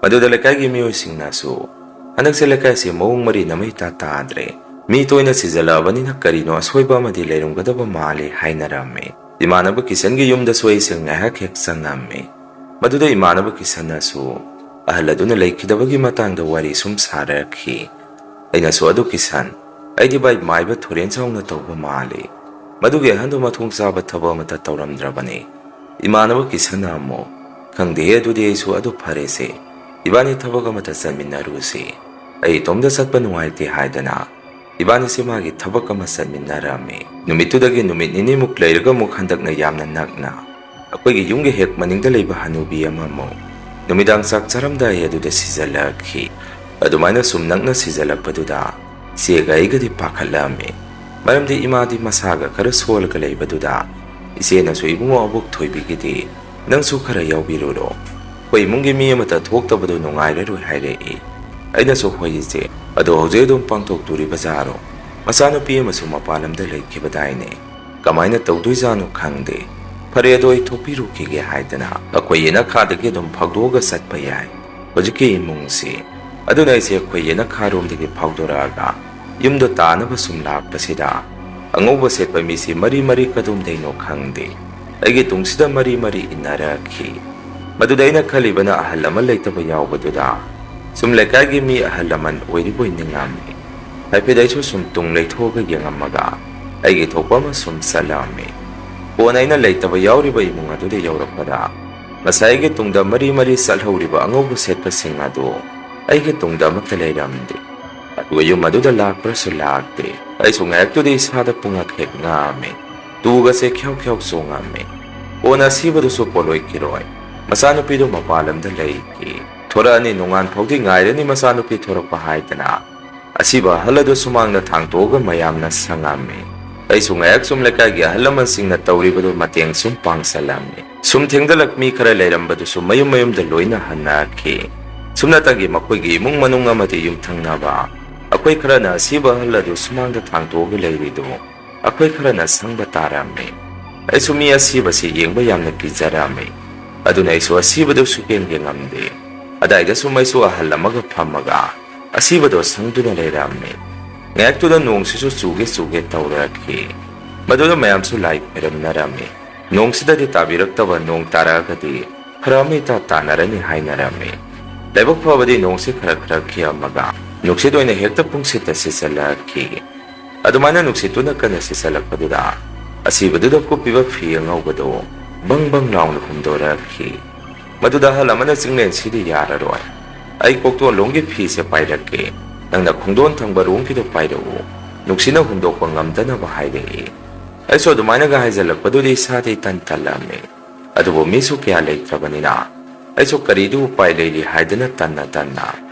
ꯃꯗꯨꯗ ꯂꯩꯀꯥꯏꯒꯤ ꯃꯤꯑꯣꯏꯁꯤꯡꯅꯁꯨ, "ꯍꯟꯗꯛꯁꯦ ꯂꯩꯀꯥꯏꯁꯦ ꯃꯑꯣꯡ ꯃꯔꯤ ꯅꯃꯩ ꯏꯇꯥ ꯇꯥꯗ꯭ꯔꯦ꯫ ꯃꯤ ꯇꯣꯏꯅ ꯁꯤꯖꯜꯂꯛꯑꯕꯅꯤꯅ ꯀꯔꯤꯅꯣ ꯑꯁꯣꯏꯕ ꯑꯃꯗꯤ ꯂꯩꯔꯝꯒꯗꯕ ꯃꯥꯜꯂꯤ," ꯍꯥꯏꯅꯔꯝꯃꯤ꯫ ꯏꯃꯥꯟꯅꯕ ꯀꯤꯁꯟꯒꯤ ꯌꯨꯝꯗꯁꯨ ꯑꯩꯁꯦ ꯉꯥꯏꯍꯥꯛ ꯍꯦꯛ ꯆꯪꯉꯝꯃꯤ꯫ ꯃꯗꯨꯗ ꯏꯃꯥꯟꯅꯕ ꯀꯤꯁꯟꯅꯁꯨ ꯑꯍꯜ ꯑꯗꯨꯅ ꯂꯩꯈꯤꯗꯕꯒꯤ ꯃꯇꯥꯡꯗ ꯋꯥꯔꯤ ꯁꯨꯝ ꯁꯥꯔꯛꯈꯤ꯫ ꯑꯩꯅꯁꯨ, "ꯑꯗꯨ ꯀꯤꯁꯟ, ꯑꯩꯗꯤ ꯚꯥꯏ ꯃꯥꯏꯕ ꯊꯣꯔꯦꯟ ꯆꯥꯎꯅ ꯇꯧꯕ ꯃꯥꯜꯂꯤ꯫ ꯃꯗꯨꯒꯤ ꯑꯍꯟꯗꯨ ꯃꯊꯣꯡ ꯆꯥꯕ ꯊꯕꯛ ꯑꯃꯠꯇ ꯇꯧꯔꯝꯗ꯭ꯔꯕꯅꯤ꯫" ꯏꯃꯥꯟꯅꯕ ꯀꯤꯁꯟꯅ ꯑꯃꯨꯛ, "ꯈꯪꯗꯦꯍꯦ, ꯑꯗꯨꯗꯤ ꯑꯩꯁꯨ, ꯑꯗꯨ ꯐꯔꯦꯁꯦ, ꯏꯕꯥꯅꯤ ꯊꯕꯛ ꯑꯃꯠꯇ ꯆꯠꯃꯤꯟꯅꯔꯨꯁꯤ꯫ ꯑꯩ ꯏꯇꯣꯝꯇ ꯆꯠꯄ ꯅꯨꯡꯉꯥꯏꯇꯦ," ꯍꯥꯏꯗꯅ ꯏꯕꯥꯅꯤꯁꯦ ꯃꯥꯒꯤ ꯊꯕꯛ ꯑꯃ ꯆꯠꯃꯤꯟꯅꯔꯝꯃꯤ꯫ ꯅꯨꯃꯤꯠꯇꯨꯗꯒꯤ ꯅꯨꯃꯤꯠ ꯅꯤꯅꯤꯃꯨꯛ ꯂꯩꯔꯒ ꯑꯃꯨꯛ ꯍꯟꯗꯛꯅ ꯌꯥꯝꯅ ꯅꯛꯅ ꯑꯩꯈꯣꯏꯒꯤ ꯌꯨꯝꯒꯤ ꯍꯦꯛ ꯃꯅꯤꯡꯗ ꯂꯩꯕ ꯍꯅꯨꯕꯤ ꯑꯃꯃꯨꯛ ꯅꯨꯃꯤꯗꯥꯡ ꯆꯥꯛ ꯆꯥꯔꯝꯗꯥꯏ ꯑꯗꯨꯗ ꯁꯤꯖꯜꯂꯛꯈꯤ꯫ ꯑꯗꯨꯃꯥꯏꯅ ꯁꯨꯝ ꯅꯛꯅ ꯁꯤꯖꯜꯂꯛꯄꯗꯨꯗ ꯏꯆꯦꯒ ꯑꯩꯒꯗꯤ ꯄꯥꯈꯠꯂꯛꯑꯝꯃꯤ꯫ ꯃꯔꯝꯗꯤ ꯏꯃꯥꯗꯤ ꯃꯁꯥꯒ ꯈꯔ ꯁꯣꯜꯂꯒ ꯂꯩꯕꯗꯨꯗ ꯏꯆꯦꯅꯁꯨ "ꯏꯕꯨꯡꯉꯣ ꯑꯕꯣꯛ ꯊꯣꯏꯕꯤꯒꯤꯗꯤ ꯅꯪꯁꯨ ꯈꯔ ꯌꯥꯎꯕꯤꯔꯨꯔꯣ, ꯑꯩꯈꯣꯏ ꯏꯃꯨꯡꯒꯤ ꯃꯤ ꯑꯃꯠꯇ ꯊꯣꯛꯇꯕꯗꯨ ꯅꯨꯡꯉꯥꯏꯔꯔꯣꯏ" ꯍꯥꯏꯔꯛꯏ꯫ ꯑꯩꯅꯁꯨ "ꯍꯣꯏ ꯏꯆꯦ, ꯑꯗꯣ ꯍꯧꯖꯤꯛ ꯑꯗꯨꯝ ꯄꯥꯡꯊꯣꯛꯇꯣꯔꯤꯕꯖꯥꯔꯣ? ꯃꯆꯥꯅꯨꯄꯤ ꯑꯃꯁꯨ ꯃꯄꯥꯟ ꯂꯝꯗ ꯂꯩꯈꯤꯕꯗꯥꯏꯅꯦ? ꯀꯃꯥꯏꯅ ꯇꯧꯗꯣꯏꯖꯥꯠꯅꯣ ꯈꯪꯗꯦ꯫ ꯐꯔꯦ, ꯑꯗꯣ ꯑꯩ ꯊꯣꯛꯄꯤꯔꯨꯈꯤꯒꯦ" ꯍꯥꯏꯗꯅ ꯑꯩꯈꯣꯏ ꯌꯦꯅꯈꯥꯗꯒꯤ ꯑꯗꯨꯝ ꯐꯥꯎꯗꯣꯛꯑꯒ ꯆꯠꯄ ꯌꯥꯏ ꯍꯧꯖꯤꯛꯀꯤ ꯏꯃꯨꯡꯁꯤ꯫ ꯑꯗꯨꯅ ꯑꯩꯁꯦ ꯑꯩꯈꯣꯏ ꯌꯦꯅꯈꯥꯔꯣꯝꯗꯒꯤ ꯐꯥꯎꯗꯣꯔꯛꯑꯒ ꯌꯨꯝꯗꯣ ꯇꯥꯅꯕ ꯁꯨꯝ ꯂꯥꯛꯄꯁꯤꯗ ꯑꯉꯧꯕ ꯁꯦꯠꯄ ꯃꯤꯁꯤ ꯃꯔꯤ ꯃꯔꯤ ꯀꯗꯣꯝꯗꯩꯅꯣ ꯈꯪꯗꯦ ꯑꯩꯒꯤ ꯇꯨꯡꯁꯤꯗ ꯃꯔꯤ ꯃꯔꯤ ꯏꯟꯅꯔꯛꯈꯤ꯫ ꯃꯗꯨꯗ ꯑꯩꯅ ꯈꯜꯂꯤꯕꯅ ꯑꯍꯜ ꯑꯃ ꯂꯩꯇꯕ ꯌꯥꯎꯕꯗꯨꯗ ꯁꯨꯝ ꯂꯩꯀꯥꯏꯒꯤ ꯃꯤ ꯑꯍꯜ ꯂꯃꯟ ꯑꯣꯏꯔꯤꯕꯣꯏ ꯅꯤꯡꯉꯝꯃꯤ꯫ ꯍꯥꯏꯐꯦꯠ ꯑꯩꯁꯨ ꯁꯨꯝ ꯇꯨꯡ ꯂꯩꯊꯣꯛꯑꯒ ꯌꯦꯡꯉꯝꯃꯒ ꯑꯩꯒꯤ ꯊꯣꯛꯄ ꯑꯃ ꯁꯨꯝ ꯆꯠꯂꯝꯃꯤ꯫ ꯀꯣꯟꯅ ꯑꯩꯅ ꯂꯩꯇꯕ ꯌꯥꯎꯔꯤꯕ ꯏꯃꯨꯡ ꯑꯗꯨꯗ ꯌꯧꯔꯛꯄꯗ ꯉꯁꯥꯏꯒꯤ ꯇꯨꯡꯗ ꯃꯔꯤ ꯃꯔꯤ ꯆꯠꯍꯧꯔꯤꯕ ꯑꯉꯧꯕ ꯁꯦꯠꯄꯁꯤꯡ ꯑꯗꯨ ꯑꯩꯒꯤ ꯇꯨꯡꯗ ꯑꯃꯠꯇ ꯂꯩꯔꯝꯗꯦ꯫ ꯑꯗꯨꯒ ꯌꯨꯝ ꯑꯗꯨꯗ ꯂꯥꯛꯄ꯭ꯔꯁꯨ ꯂꯥꯛꯇꯦ꯫ ꯑꯩꯁꯨ ꯉꯥꯏꯍꯥꯛꯇꯨꯗ ꯏꯁꯥꯗ ꯄꯨꯡꯉꯛ ꯍꯦꯛ ꯉꯛꯑꯝꯃꯤ꯫ ꯇꯨꯒꯁꯦ ꯈ꯭ꯌꯥꯎ ꯈ꯭ꯌꯥꯎ ꯆꯣꯡꯉꯝꯃꯤ꯫ ꯀꯣꯟꯅ ꯑꯁꯤꯕꯗꯨꯁꯨ ꯄꯣꯠꯂꯣꯏꯈꯤꯔꯣꯏ꯫ ꯃꯆꯥꯅꯨꯄꯤꯗꯨ ꯃꯄꯥꯟ ꯂꯝꯗ ꯂꯩꯈꯤ꯫ ꯊꯣꯔꯛꯑꯅꯤ, ꯅꯣꯡꯉꯥꯟ ꯐꯥꯎꯗꯤ ꯉꯥꯏꯔꯅꯤ ꯃꯆꯥꯅꯨꯄꯤ ꯊꯣꯔꯛꯄ ꯍꯥꯏꯗꯅ ꯑꯁꯤꯕ ꯑꯍꯜ ꯑꯗꯨ ꯁꯨꯃꯥꯡꯗ ꯊꯥꯡꯇꯣꯛꯑꯒ ꯃꯌꯥꯝꯅ ꯁꯪꯉꯝꯃꯤ꯫ ꯑꯩꯁꯨ ꯉꯥꯏꯍꯥꯛ ꯁꯨꯝ ꯂꯩꯀꯥꯏꯒꯤ ꯑꯍꯜ ꯂꯃꯟꯁꯤꯡꯅ ꯇꯧꯔꯤꯕꯗꯨ ꯃꯇꯦꯡ ꯁꯨꯝ ꯄꯥꯡꯁꯜꯂꯝꯃꯤ꯫ ꯁꯨꯝ ꯊꯦꯡꯗꯂꯛ ꯃꯤ ꯈꯔ ꯂꯩꯔꯝꯕꯗꯨꯁꯨ ꯃꯌꯨꯝ ꯃꯌꯨꯝꯗ ꯂꯣꯏꯅ ꯍꯟꯅꯈꯤ꯫ ꯁꯨꯝꯅꯇꯪꯒꯤ ꯃꯈꯣꯏꯒꯤ ꯏꯃꯨꯡ ꯃꯅꯨꯡ ꯑꯃꯗꯤ ꯌꯨꯝꯊꯪꯅꯕ ꯑꯩꯈꯣꯏ ꯈꯔꯅ ꯑꯁꯤꯕ ꯑꯍꯜ ꯑꯗꯨ ꯁꯨꯃꯥꯡꯗ ꯊꯥꯡꯇꯣꯛꯑꯒ ꯂꯩꯔꯤꯗꯨ ꯑꯩꯈꯣꯏ ꯈꯔꯅ ꯁꯪꯕ ꯇꯥꯔꯝꯃꯤ꯫ ꯑꯩꯁꯨ ꯃꯤ ꯑꯁꯤꯕꯁꯤ ꯌꯦꯡꯕ ꯌꯥꯝꯅ ꯀꯤꯖꯔꯝꯃꯤ꯫ ꯑꯗꯨꯅ ꯑꯩꯁꯨ ꯑꯁꯤꯕꯗꯨ ꯁꯨꯛꯌꯦꯡ ꯌꯦꯡꯉꯝꯗꯦ꯫ ꯑꯗꯥꯏꯗ ꯁꯨꯝ ꯑꯩꯁꯨ ꯑꯍꯜ ꯑꯃꯒ ꯐꯝꯃꯒ ꯑꯁꯤꯕꯗꯣ ꯁꯪꯗꯨꯅ ꯂꯩꯔꯝꯃꯤ꯫ ꯉꯥꯏꯍꯥꯛꯇꯨꯗ ꯅꯣꯡꯁꯤꯁꯨ ꯆꯨꯒꯦ ꯆꯨꯒꯦ ꯇꯧꯔꯛꯈꯤ꯫ ꯃꯗꯨꯗ ꯃꯌꯥꯝꯁꯨ ꯂꯥꯏ ꯈꯣꯏꯔꯝꯅꯔꯝꯃꯤ꯫ ꯅꯣꯡꯁꯤꯗꯗꯤ ꯇꯥꯕꯤꯔꯛꯇꯕ, ꯅꯣꯡ ꯇꯥꯔꯛꯑꯒꯗꯤ ꯐꯔꯛ ꯑꯃ ꯏꯇꯥ ꯇꯥꯅꯔꯅꯤ ꯍꯥꯏꯅꯔꯝꯃꯤ꯫ ꯂꯥꯏꯕꯛ ꯐꯕꯗꯤ ꯅꯣꯡꯁꯤ ꯈꯔ ꯈꯔ ꯈꯤꯛꯑꯝꯃꯒ ꯅꯨꯡꯁꯤꯠ ꯑꯣꯏꯅ ꯍꯦꯛꯇ ꯄꯨꯡꯁꯤꯠꯇ ꯁꯤꯠꯆꯜꯂꯛꯈꯤ꯫ ꯑꯗꯨꯃꯥꯏꯅ ꯅꯨꯡꯁꯤꯠꯇꯨꯅ ꯀꯟꯅ ꯁꯤꯠꯆꯜꯂꯛꯄꯗꯨꯗ ꯑꯁꯤꯕꯗꯨꯗ ꯀꯨꯞꯄꯤꯕ ꯐꯤ ꯑꯉꯧꯕꯗꯨ ꯕꯪ ꯕꯪ ꯂꯥꯎꯅ ꯍꯨꯝꯗꯣꯔꯛꯈꯤ꯫ ꯃꯗꯨꯗ ꯑꯍꯜ ꯑꯃꯅ ꯆꯤꯡꯂꯦꯟ, "ꯁꯤꯗꯤ ꯌꯥꯔꯔꯣꯏ꯫ ꯑꯩ ꯀꯣꯛꯇꯣꯟꯂꯣꯝꯒꯤ ꯐꯤꯁꯦ ꯄꯥꯏꯔꯛꯀꯦ, ꯅꯪꯅ ꯈꯣꯡꯗꯣꯟ ꯊꯪꯕꯔꯣꯝꯒꯤꯗꯣ ꯄꯥꯏꯔꯛꯎ, ꯅꯨꯡꯁꯤꯠꯅ ꯍꯨꯝꯗꯣꯛꯄ ꯉꯝꯗꯅꯕ" ꯍꯥꯏꯔꯛꯏ꯫ ꯑꯩꯁꯨ ꯑꯗꯨꯃꯥꯏꯅꯒ ꯍꯥꯏꯖꯜꯂꯛꯄꯗꯨꯗꯤ ꯏꯁꯥꯗꯤ ꯏꯇꯟ ꯇꯜꯂꯝꯃꯤ꯫ ꯑꯗꯨꯕꯨ ꯃꯤꯁꯨ ꯀꯌꯥ ꯂꯩꯇ꯭ꯔꯕꯅꯤꯅ ꯑꯩꯁꯨ ꯀꯔꯤꯗꯤ ꯎꯄꯥꯏ ꯂꯩꯔꯤ ꯍꯥꯏꯗꯅ ꯇꯟꯅ ꯇꯟꯅ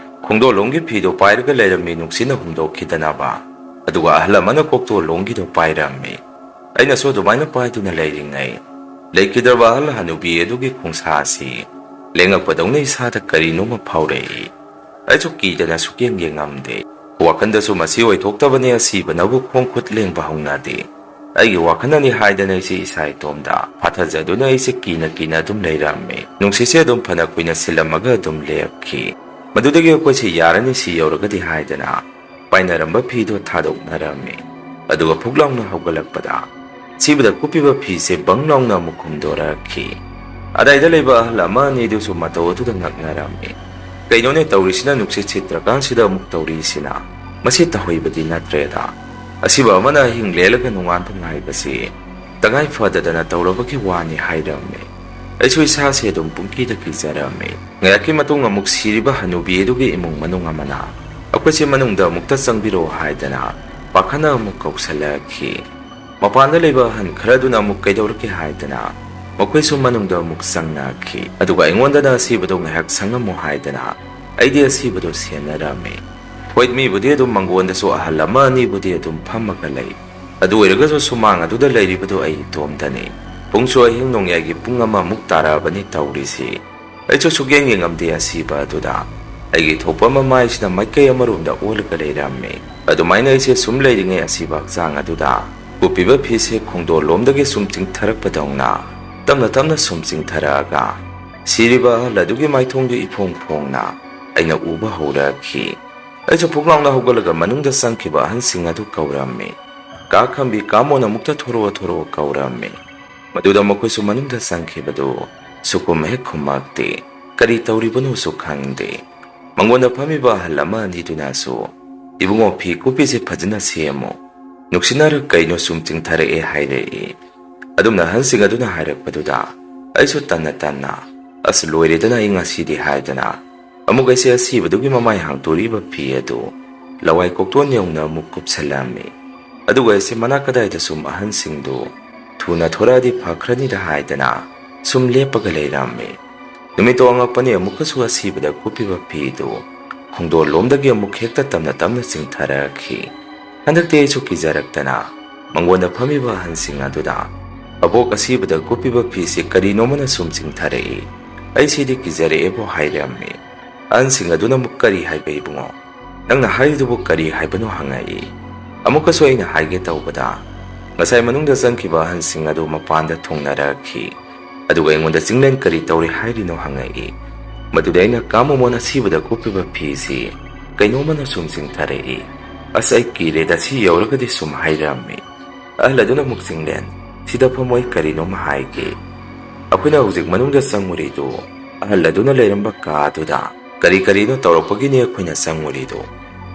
ꯈꯣꯡꯗꯣꯜꯂꯣꯝꯒꯤ ꯐꯤꯗꯨ ꯄꯥꯏꯔꯒ ꯂꯩꯔꯝꯃꯤ ꯅꯨꯡꯁꯤꯠꯅ ꯍꯨꯝꯗꯣꯛꯈꯤꯗꯅꯕ꯫ ꯑꯗꯨꯒ ꯑꯍꯜ ꯑꯃꯅ ꯀꯣꯛꯇꯣꯜꯂꯣꯝꯒꯤꯗꯨ ꯄꯥꯏꯔꯝꯃꯤ꯫ ꯑꯩꯅꯁꯨ ꯑꯗꯨꯃꯥꯏꯅ ꯄꯥꯏꯗꯨꯅ ꯂꯩꯔꯤꯉꯩ, ꯂꯩꯈꯤꯗ꯭ꯔꯕ ꯑꯍꯜ ꯍꯅꯨꯕꯤ ꯑꯗꯨꯒꯤ ꯈꯣꯡꯁꯥ ꯑꯁꯤ ꯂꯦꯡꯉꯛꯄꯗꯧꯅ ꯏꯁꯥꯗ ꯀꯔꯤꯅꯣꯃ ꯐꯥꯎꯔꯛꯏ꯫ ꯑꯩꯁꯨ ꯀꯤꯗꯅ ꯁꯨꯛꯌꯦꯡ ꯌꯦꯡꯉꯝꯗꯦ꯫ ꯋꯥꯈꯜꯗꯁꯨ ꯃꯁꯤ ꯑꯣꯏꯊꯣꯛꯇꯕꯅꯤ, ꯑꯁꯤꯕꯅꯕꯨ ꯈꯣꯡ ꯈꯨꯠ ꯂꯦꯡꯕ ꯍꯧꯅꯗꯦ꯫ ꯑꯩꯒꯤ ꯋꯥꯈꯜꯅꯅꯤ ꯍꯥꯏꯗꯅ ꯑꯩꯁꯦ ꯏꯁꯥ ꯏꯇꯣꯝꯗ ꯐꯥꯊꯖꯗꯨꯅ ꯑꯩꯁꯦ ꯀꯤꯅ ꯀꯤꯅ ꯑꯗꯨꯝ ꯂꯩꯔꯝꯃꯤ꯫ ꯅꯨꯡꯁꯤꯠꯁꯦ ꯑꯗꯨꯝ ꯐꯅ ꯀꯨꯏꯅ ꯁꯤꯜꯂꯝꯃꯒ ꯑꯗꯨꯝ ꯂꯦꯞꯈꯤ꯫ ꯃꯗꯨꯗꯒꯤ ꯑꯩꯈꯣꯏꯁꯦ ꯌꯥꯔꯅꯤ, ꯁꯤ ꯌꯧꯔꯒꯗꯤ ꯍꯥꯏꯗꯅ ꯄꯥꯏꯅꯔꯝꯕ ꯐꯤꯗꯣ ꯊꯥꯗꯣꯛꯅꯔꯝꯃꯤ꯫ ꯑꯗꯨꯒ ꯐꯨꯛ ꯂꯥꯎꯅ ꯍꯧꯒꯠꯂꯛꯄꯗ ꯁꯤꯕꯗ ꯀꯨꯞꯄꯤꯕ ꯐꯤꯁꯦ ꯕꯪ ꯂꯥꯎꯅ ꯑꯃꯨꯛ ꯍꯨꯝꯗꯣꯔꯛꯈꯤ꯫ ꯑꯗꯥꯏꯗ ꯂꯩꯕ ꯑꯍꯜ ꯑꯃ ꯑꯅꯤꯗꯨꯁꯨ ꯃꯇꯧ ꯑꯗꯨꯗ ꯉꯛꯅꯔꯝꯃꯤ꯫ "ꯀꯩꯅꯣꯅꯦ ꯇꯧꯔꯤꯁꯤꯅ, ꯅꯨꯡꯁꯤꯠ ꯁꯤꯠꯇ꯭ꯔꯀꯥꯟꯁꯤꯗ ꯑꯃꯨꯛ ꯇꯧꯔꯤꯁꯤꯅ? ꯃꯁꯤ ꯇꯧꯍꯩꯕꯗꯤ ꯅꯠꯇ꯭ꯔꯦꯗ꯫ ꯑꯁꯤꯕ ꯑꯃꯅ ꯑꯍꯤꯡ ꯂꯦꯜꯂꯒ ꯅꯣꯡꯉꯥꯟꯕ ꯉꯥꯏꯕꯁꯤ ꯇꯉꯥꯏ ꯐꯗꯗꯅ ꯇꯧꯔꯕꯒꯤ ꯋꯥꯅꯤ" ꯍꯥꯏꯔꯝꯃꯤ꯫ ꯑꯩꯁꯨ ꯏꯁꯥꯁꯦ ꯑꯗꯨꯝ ꯄꯨꯡꯀꯤꯗ ꯀꯤꯖꯔꯝꯃꯤ꯫ ꯉꯥꯏꯍꯥꯛꯀꯤ ꯃꯇꯨꯡ ꯑꯃꯨꯛ ꯁꯤꯔꯤꯕ ꯍꯅꯨꯕꯤ ꯑꯗꯨꯒꯤ ꯏꯃꯨꯡ ꯃꯅꯨꯡ ꯑꯃꯅ ꯑꯩꯈꯣꯏꯁꯦ ꯃꯅꯨꯡꯗ ꯑꯃꯨꯛꯇ ꯆꯪꯕꯤꯔꯛꯑꯣ ꯍꯥꯏꯗꯅ ꯄꯥꯈꯠꯅ ꯑꯃꯨꯛ ꯀꯧꯁꯜꯂꯛꯈꯤ꯫ ꯃꯄꯥꯟꯗ ꯂꯩꯕ ꯑꯍꯟ ꯈꯔꯗꯨꯅ ꯑꯃꯨꯛ ꯀꯩꯗꯧꯔꯛꯀꯦ ꯍꯥꯏꯗꯅ ꯃꯈꯣꯏꯁꯨ ꯃꯅꯨꯡꯗ ꯑꯃꯨꯛ ꯆꯪꯅꯈꯤ꯫ ꯑꯗꯨꯒ ꯑꯩꯉꯣꯟꯗꯅ ꯑꯁꯤꯕꯗꯣ ꯉꯥꯏꯍꯥꯛ ꯁꯪꯉꯝꯃꯨ ꯍꯥꯏꯗꯅ ꯑꯩꯗꯤ ꯑꯁꯤꯕꯗꯣ ꯁꯦꯟꯅꯔꯝꯃꯤ꯫ ꯍꯣꯏ, ꯃꯤꯕꯨꯗꯤ ꯑꯗꯨꯝ ꯃꯪꯒꯣꯟꯗꯁꯨ ꯑꯍꯜ ꯑꯃ ꯑꯅꯤꯕꯨꯗꯤ ꯑꯗꯨꯝ ꯐꯝꯃꯒ ꯂꯩ꯫ ꯑꯗꯨ ꯑꯣꯏꯔꯒꯁꯨ ꯁꯨꯃꯥꯡ ꯑꯗꯨꯗ ꯂꯩꯔꯤꯕꯗꯨ ꯑꯩ ꯏꯇꯣꯝꯇꯅꯤ꯫ ꯄꯨꯡꯁꯨ ꯑꯍꯤꯡ ꯅꯣꯡꯌꯥꯏꯒꯤ ꯄꯨꯡ ꯑꯃꯃꯨꯛ ꯇꯥꯔꯛꯑꯕꯅꯤ ꯇꯧꯔꯤꯁꯤ꯫ ꯑꯩꯁꯨ ꯁꯨꯛꯌꯦꯡ ꯌꯦꯡꯉꯝꯗꯦ ꯑꯁꯤꯕ ꯑꯗꯨꯗ꯫ ꯑꯩꯒꯤ ꯊꯣꯛꯄ ꯑꯃ ꯃꯥꯏꯁꯤꯅ ꯃꯥꯏꯀꯩ ꯑꯃꯔꯣꯝꯗ ꯑꯣꯜꯂꯒ ꯂꯩꯔꯝꯃꯤ꯫ ꯑꯗꯨꯃꯥꯏꯅ ꯑꯩꯁꯦ ꯁꯨꯝ ꯂꯩꯔꯤꯉꯩ ꯑꯁꯤꯕ ꯍꯛꯆꯥꯡ ꯑꯗꯨꯗ ꯀꯨꯞꯄꯤꯕ ꯐꯤꯁꯦ ꯈꯣꯡꯗꯣꯜꯂꯣꯝꯗꯒꯤ ꯁꯨꯝ ꯆꯤꯡꯊꯔꯛꯄꯗꯧꯅ ꯇꯞꯅ ꯇꯞꯅ ꯁꯨꯝ ꯆꯤꯡꯊꯔꯛꯑꯒ ꯁꯤꯔꯤꯕ ꯑꯍꯜ ꯑꯗꯨꯒꯤ ꯃꯥꯏꯊꯣꯡꯗꯨ ꯏꯐꯣꯡ ꯐꯣꯡꯅ ꯑꯩꯅ ꯎꯕ ꯍꯧꯔꯛꯈꯤ꯫ ꯑꯩꯁꯨ ꯐꯨꯛ ꯂꯥꯎꯅ ꯍꯧꯒꯠꯂꯒ ꯃꯅꯨꯡꯗ ꯆꯪꯈꯤꯕ ꯑꯍꯟꯁꯤꯡ ꯑꯗꯨ ꯀꯧꯔꯝꯃꯤ꯫ "ꯀꯥ ꯈꯝꯕꯤ, ꯀꯥ ꯃꯣꯟ, ꯑꯃꯨꯛꯇ ꯊꯣꯔꯛꯑꯣ, ꯊꯣꯔꯛꯑꯣ" ꯀꯧꯔꯝꯃꯤ꯫ ꯃꯗꯨꯗ ꯃꯈꯣꯏꯁꯨ ꯃꯅꯨꯡꯗ ꯆꯪꯈꯤꯕꯗꯨ ꯁꯨꯈꯨꯝ ꯍꯦꯛ ꯈꯨꯝꯃꯛꯇꯦ꯫ ꯀꯔꯤ ꯇꯧꯔꯤꯕꯅꯣꯁꯨ ꯈꯪꯗꯦ꯫ ꯃꯉꯣꯟꯗ ꯐꯝꯃꯤꯕ ꯑꯍꯜ ꯑꯃ ꯑꯅꯤꯗꯨꯅꯁꯨ, "ꯏꯕꯨꯡꯉꯣ, ꯐꯤ ꯀꯨꯞꯄꯤꯁꯦ ꯐꯖꯅ ꯁꯦꯝꯃꯨ, ꯅꯨꯡꯁꯤꯠꯅꯔ ꯀꯩꯅꯣ ꯁꯨꯝ ꯆꯤꯡꯊꯔꯛꯑꯦ" ꯍꯥꯏꯔꯛꯏ꯫ ꯑꯗꯨꯝꯅ ꯑꯍꯟꯁꯤꯡ ꯑꯗꯨꯅ ꯍꯥꯏꯔꯛꯄꯗꯨꯗ ꯑꯩꯁꯨ ꯇꯟꯅ ꯇꯟꯅ, "ꯑꯁ, ꯂꯣꯏꯔꯦꯗꯅ ꯑꯩ ꯉꯁꯤꯗꯤ" ꯍꯥꯏꯗꯅ ꯑꯃꯨꯛ ꯑꯩꯁꯦ ꯑꯁꯤꯕꯗꯨꯒꯤ ꯃꯃꯥꯏ ꯍꯥꯡꯗꯣꯔꯤꯕ ꯐꯤ ꯑꯗꯨ ꯂꯋꯥꯏ ꯀꯣꯛꯇꯣꯟ ꯌꯧꯅ ꯑꯃꯨꯛ ꯀꯨꯞꯁꯜꯂꯝꯃꯤ꯫ ꯑꯗꯨꯒ ꯑꯩꯁꯦ ꯃꯅꯥꯛ ꯀꯗꯥꯏꯗ ꯁꯨꯝ ꯑꯍꯟꯁꯤꯡꯗꯨ ꯊꯨꯅ ꯊꯣꯔꯛꯑꯗꯤ ꯐꯈ꯭ꯔꯅꯤꯗ ꯍꯥꯏꯗꯅ ꯁꯨꯝ ꯂꯦꯞꯄꯒ ꯂꯩꯔꯝꯃꯤ꯫ ꯅꯨꯃꯤꯠꯇꯣ ꯑꯉꯛꯄꯅꯤ, ꯑꯃꯨꯛꯀꯁꯨ ꯑꯁꯤꯕꯗ ꯀꯨꯞꯄꯤꯕ ꯐꯤꯗꯨ ꯈꯣꯡꯗꯣꯜꯂꯣꯝꯗꯒꯤ ꯑꯃꯨꯛ ꯍꯦꯛꯇ ꯇꯞꯅ ꯇꯞꯅ ꯆꯤꯡꯊꯔꯛꯈꯤ꯫ ꯍꯟꯗꯛꯇꯤ ꯑꯩꯁꯨ ꯀꯤꯖꯔꯛꯇꯅ ꯃꯉꯣꯟꯗ ꯐꯝꯃꯤꯕ ꯑꯍꯟꯁꯤꯡ ꯑꯗꯨꯗ, "ꯑꯕꯣꯛ, ꯑꯁꯤꯕꯗ ꯀꯨꯞꯄꯤꯕ ꯐꯤꯁꯤ ꯀꯔꯤꯅꯣꯃꯅ ꯁꯨꯝ ꯆꯤꯡꯊꯔꯛꯏ, ꯑꯩ ꯁꯤꯗꯤ ꯀꯤꯖꯔꯛꯑꯦꯕꯨ" ꯍꯥꯏꯔꯝꯃꯤ꯫ ꯑꯍꯟꯁꯤꯡ ꯑꯗꯨꯅ ꯑꯃꯨꯛ, "ꯀꯔꯤ ꯍꯥꯏꯕ ꯏꯕꯨꯡꯉꯣ? ꯅꯪꯅ ꯍꯥꯏꯔꯤꯗꯨꯕꯨ ꯀꯔꯤ ꯍꯥꯏꯕꯅꯣ?" ꯍꯪꯉꯛꯏ꯫ ꯑꯃꯨꯛꯀꯁꯨ ꯑꯩꯅ ꯍꯥꯏꯒꯦ ꯇꯧꯕꯗ, ꯉꯁꯥꯏ ꯃꯅꯨꯡꯗ ꯆꯪꯈꯤꯕ ꯑꯍꯟꯁꯤꯡ ꯑꯗꯨ ꯃꯄꯥꯟꯗ ꯊꯨꯡꯅꯔꯛꯈꯤ꯫ ꯑꯗꯨꯒ ꯑꯩꯉꯣꯟꯗ, "ꯆꯤꯡꯂꯦꯟ, ꯀꯔꯤ ꯇꯧꯔꯤ ꯍꯥꯏꯔꯤꯅꯣ?" ꯍꯪꯉꯛꯏ꯫ ꯃꯗꯨꯗ ꯑꯩꯅ, "ꯀꯥ ꯃꯣꯃꯣꯟ, ꯑꯁꯤꯕꯗ ꯀꯨꯞꯄꯤꯕ ꯐꯤꯁꯤ ꯀꯩꯅꯣꯃꯅ ꯁꯨꯝ ꯆꯤꯡꯊꯔꯛꯏ꯫ ꯑꯁ, ꯑꯩ ꯀꯤꯔꯦꯗ, ꯁꯤ ꯌꯧꯔꯒꯗꯤ" ꯁꯨꯝ ꯍꯥꯏꯔꯝꯃꯤ꯫ ꯑꯍꯜ ꯑꯗꯨꯅ ꯑꯃꯨꯛ, "ꯆꯤꯡꯂꯦꯟ, ꯁꯤꯗ ꯐꯝꯃꯣ, ꯑꯩ ꯀꯔꯤꯅꯣꯝ ꯍꯥꯏꯒꯦ꯫ ꯑꯩꯈꯣꯏꯅ ꯍꯧꯖꯤꯛ ꯃꯅꯨꯡꯗ ꯆꯪꯉꯨꯔꯤꯗꯨ ꯑꯍꯜ ꯑꯗꯨꯅ ꯂꯩꯔꯝꯕ ꯀꯥ ꯑꯗꯨꯗ ꯀꯔꯤ ꯀꯔꯤꯅꯣ ꯇꯧꯔꯛꯄꯒꯤꯅꯤ ꯑꯩꯈꯣꯏꯅ ꯆꯪꯉꯨꯔꯤꯗꯨ꯫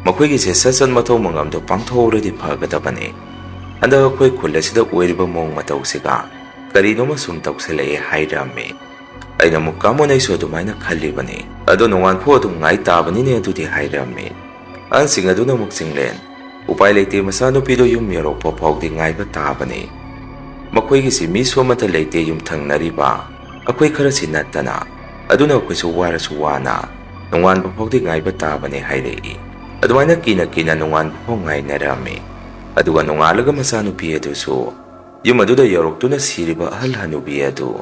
ꯃꯈꯣꯏꯒꯤꯁꯦ ꯁꯠ ꯁꯠ ꯃꯊꯧ ꯃꯉꯝꯗꯣ ꯄꯥꯡꯊꯣꯛꯍꯧꯔꯗꯤ ꯐꯒꯗꯕꯅꯤ꯫ ꯍꯟꯗꯛ ꯑꯩꯈꯣꯏ ꯈꯨꯜ ꯑꯁꯤꯗ ꯑꯣꯏꯔꯤꯕ ꯃꯑꯣꯡ ꯃꯇꯧꯁꯤꯒ ꯀꯔꯤꯅꯣꯃ ꯁꯨꯝ ꯇꯧꯁꯜꯂꯛꯑꯦ" ꯍꯥꯏꯔꯝꯃꯤ꯫ ꯑꯩꯅ ꯑꯃꯨꯛ, "ꯀꯥꯃꯣꯟ, ꯑꯩꯁꯨ ꯑꯗꯨꯃꯥꯏꯅ ꯈꯜꯂꯤꯕꯅꯤ꯫ ꯑꯗꯣ ꯅꯣꯡꯉꯥꯟꯐꯥꯎ ꯑꯗꯨꯝ ꯉꯥꯏ ꯇꯥꯕꯅꯤꯅꯦ ꯑꯗꯨꯗꯤ" ꯍꯥꯏꯔꯝꯃꯤ꯫ ꯑꯍꯟꯁꯤꯡ ꯑꯗꯨꯅ ꯑꯃꯨꯛ, "ꯆꯤꯡꯂꯦꯟ, ꯎꯄꯥꯏ ꯂꯩꯇꯦ, ꯃꯆꯥꯅꯨꯄꯤꯗꯣ ꯌꯨꯝ ꯌꯧꯔꯛꯄ ꯐꯥꯎꯗꯤ ꯉꯥꯏꯕ ꯇꯥꯕꯅꯤ꯫ ꯃꯈꯣꯏꯒꯤꯁꯤ ꯃꯤꯁꯨ ꯑꯃꯠꯇ ꯂꯩꯇꯦ, ꯌꯨꯝꯊꯪꯅꯔꯤꯕ ꯑꯩꯈꯣꯏ ꯈꯔꯁꯤ ꯅꯠꯇꯅ꯫ ꯑꯗꯨꯅ ꯑꯩꯈꯣꯏꯁꯨ ꯋꯥꯔꯁꯨ ꯋꯥꯅ ꯅꯣꯡꯉꯥꯟꯕ ꯐꯥꯎꯗꯤ ꯉꯥꯏꯕ ꯇꯥꯕꯅꯤ" ꯍꯥꯏꯔꯛꯏ꯫ ꯑꯗꯨꯃꯥꯏꯅ ꯀꯤꯅ ꯀꯤꯅ ꯅꯣꯡꯉꯥꯟꯕ ꯐꯥꯎ ꯉꯥꯏꯅꯔꯝꯃꯤ꯫ ꯑꯗꯨꯒ ꯅꯣꯡꯉꯥꯜꯂꯒ ꯃꯆꯥꯅꯨꯄꯤ ꯑꯗꯨꯁꯨ ꯌꯨꯝ ꯑꯗꯨꯗ ꯌꯧꯔꯛꯇꯨꯅ ꯁꯤꯔꯤꯕ ꯑꯍꯜ ꯍꯅꯨꯕꯤ ꯑꯗꯨ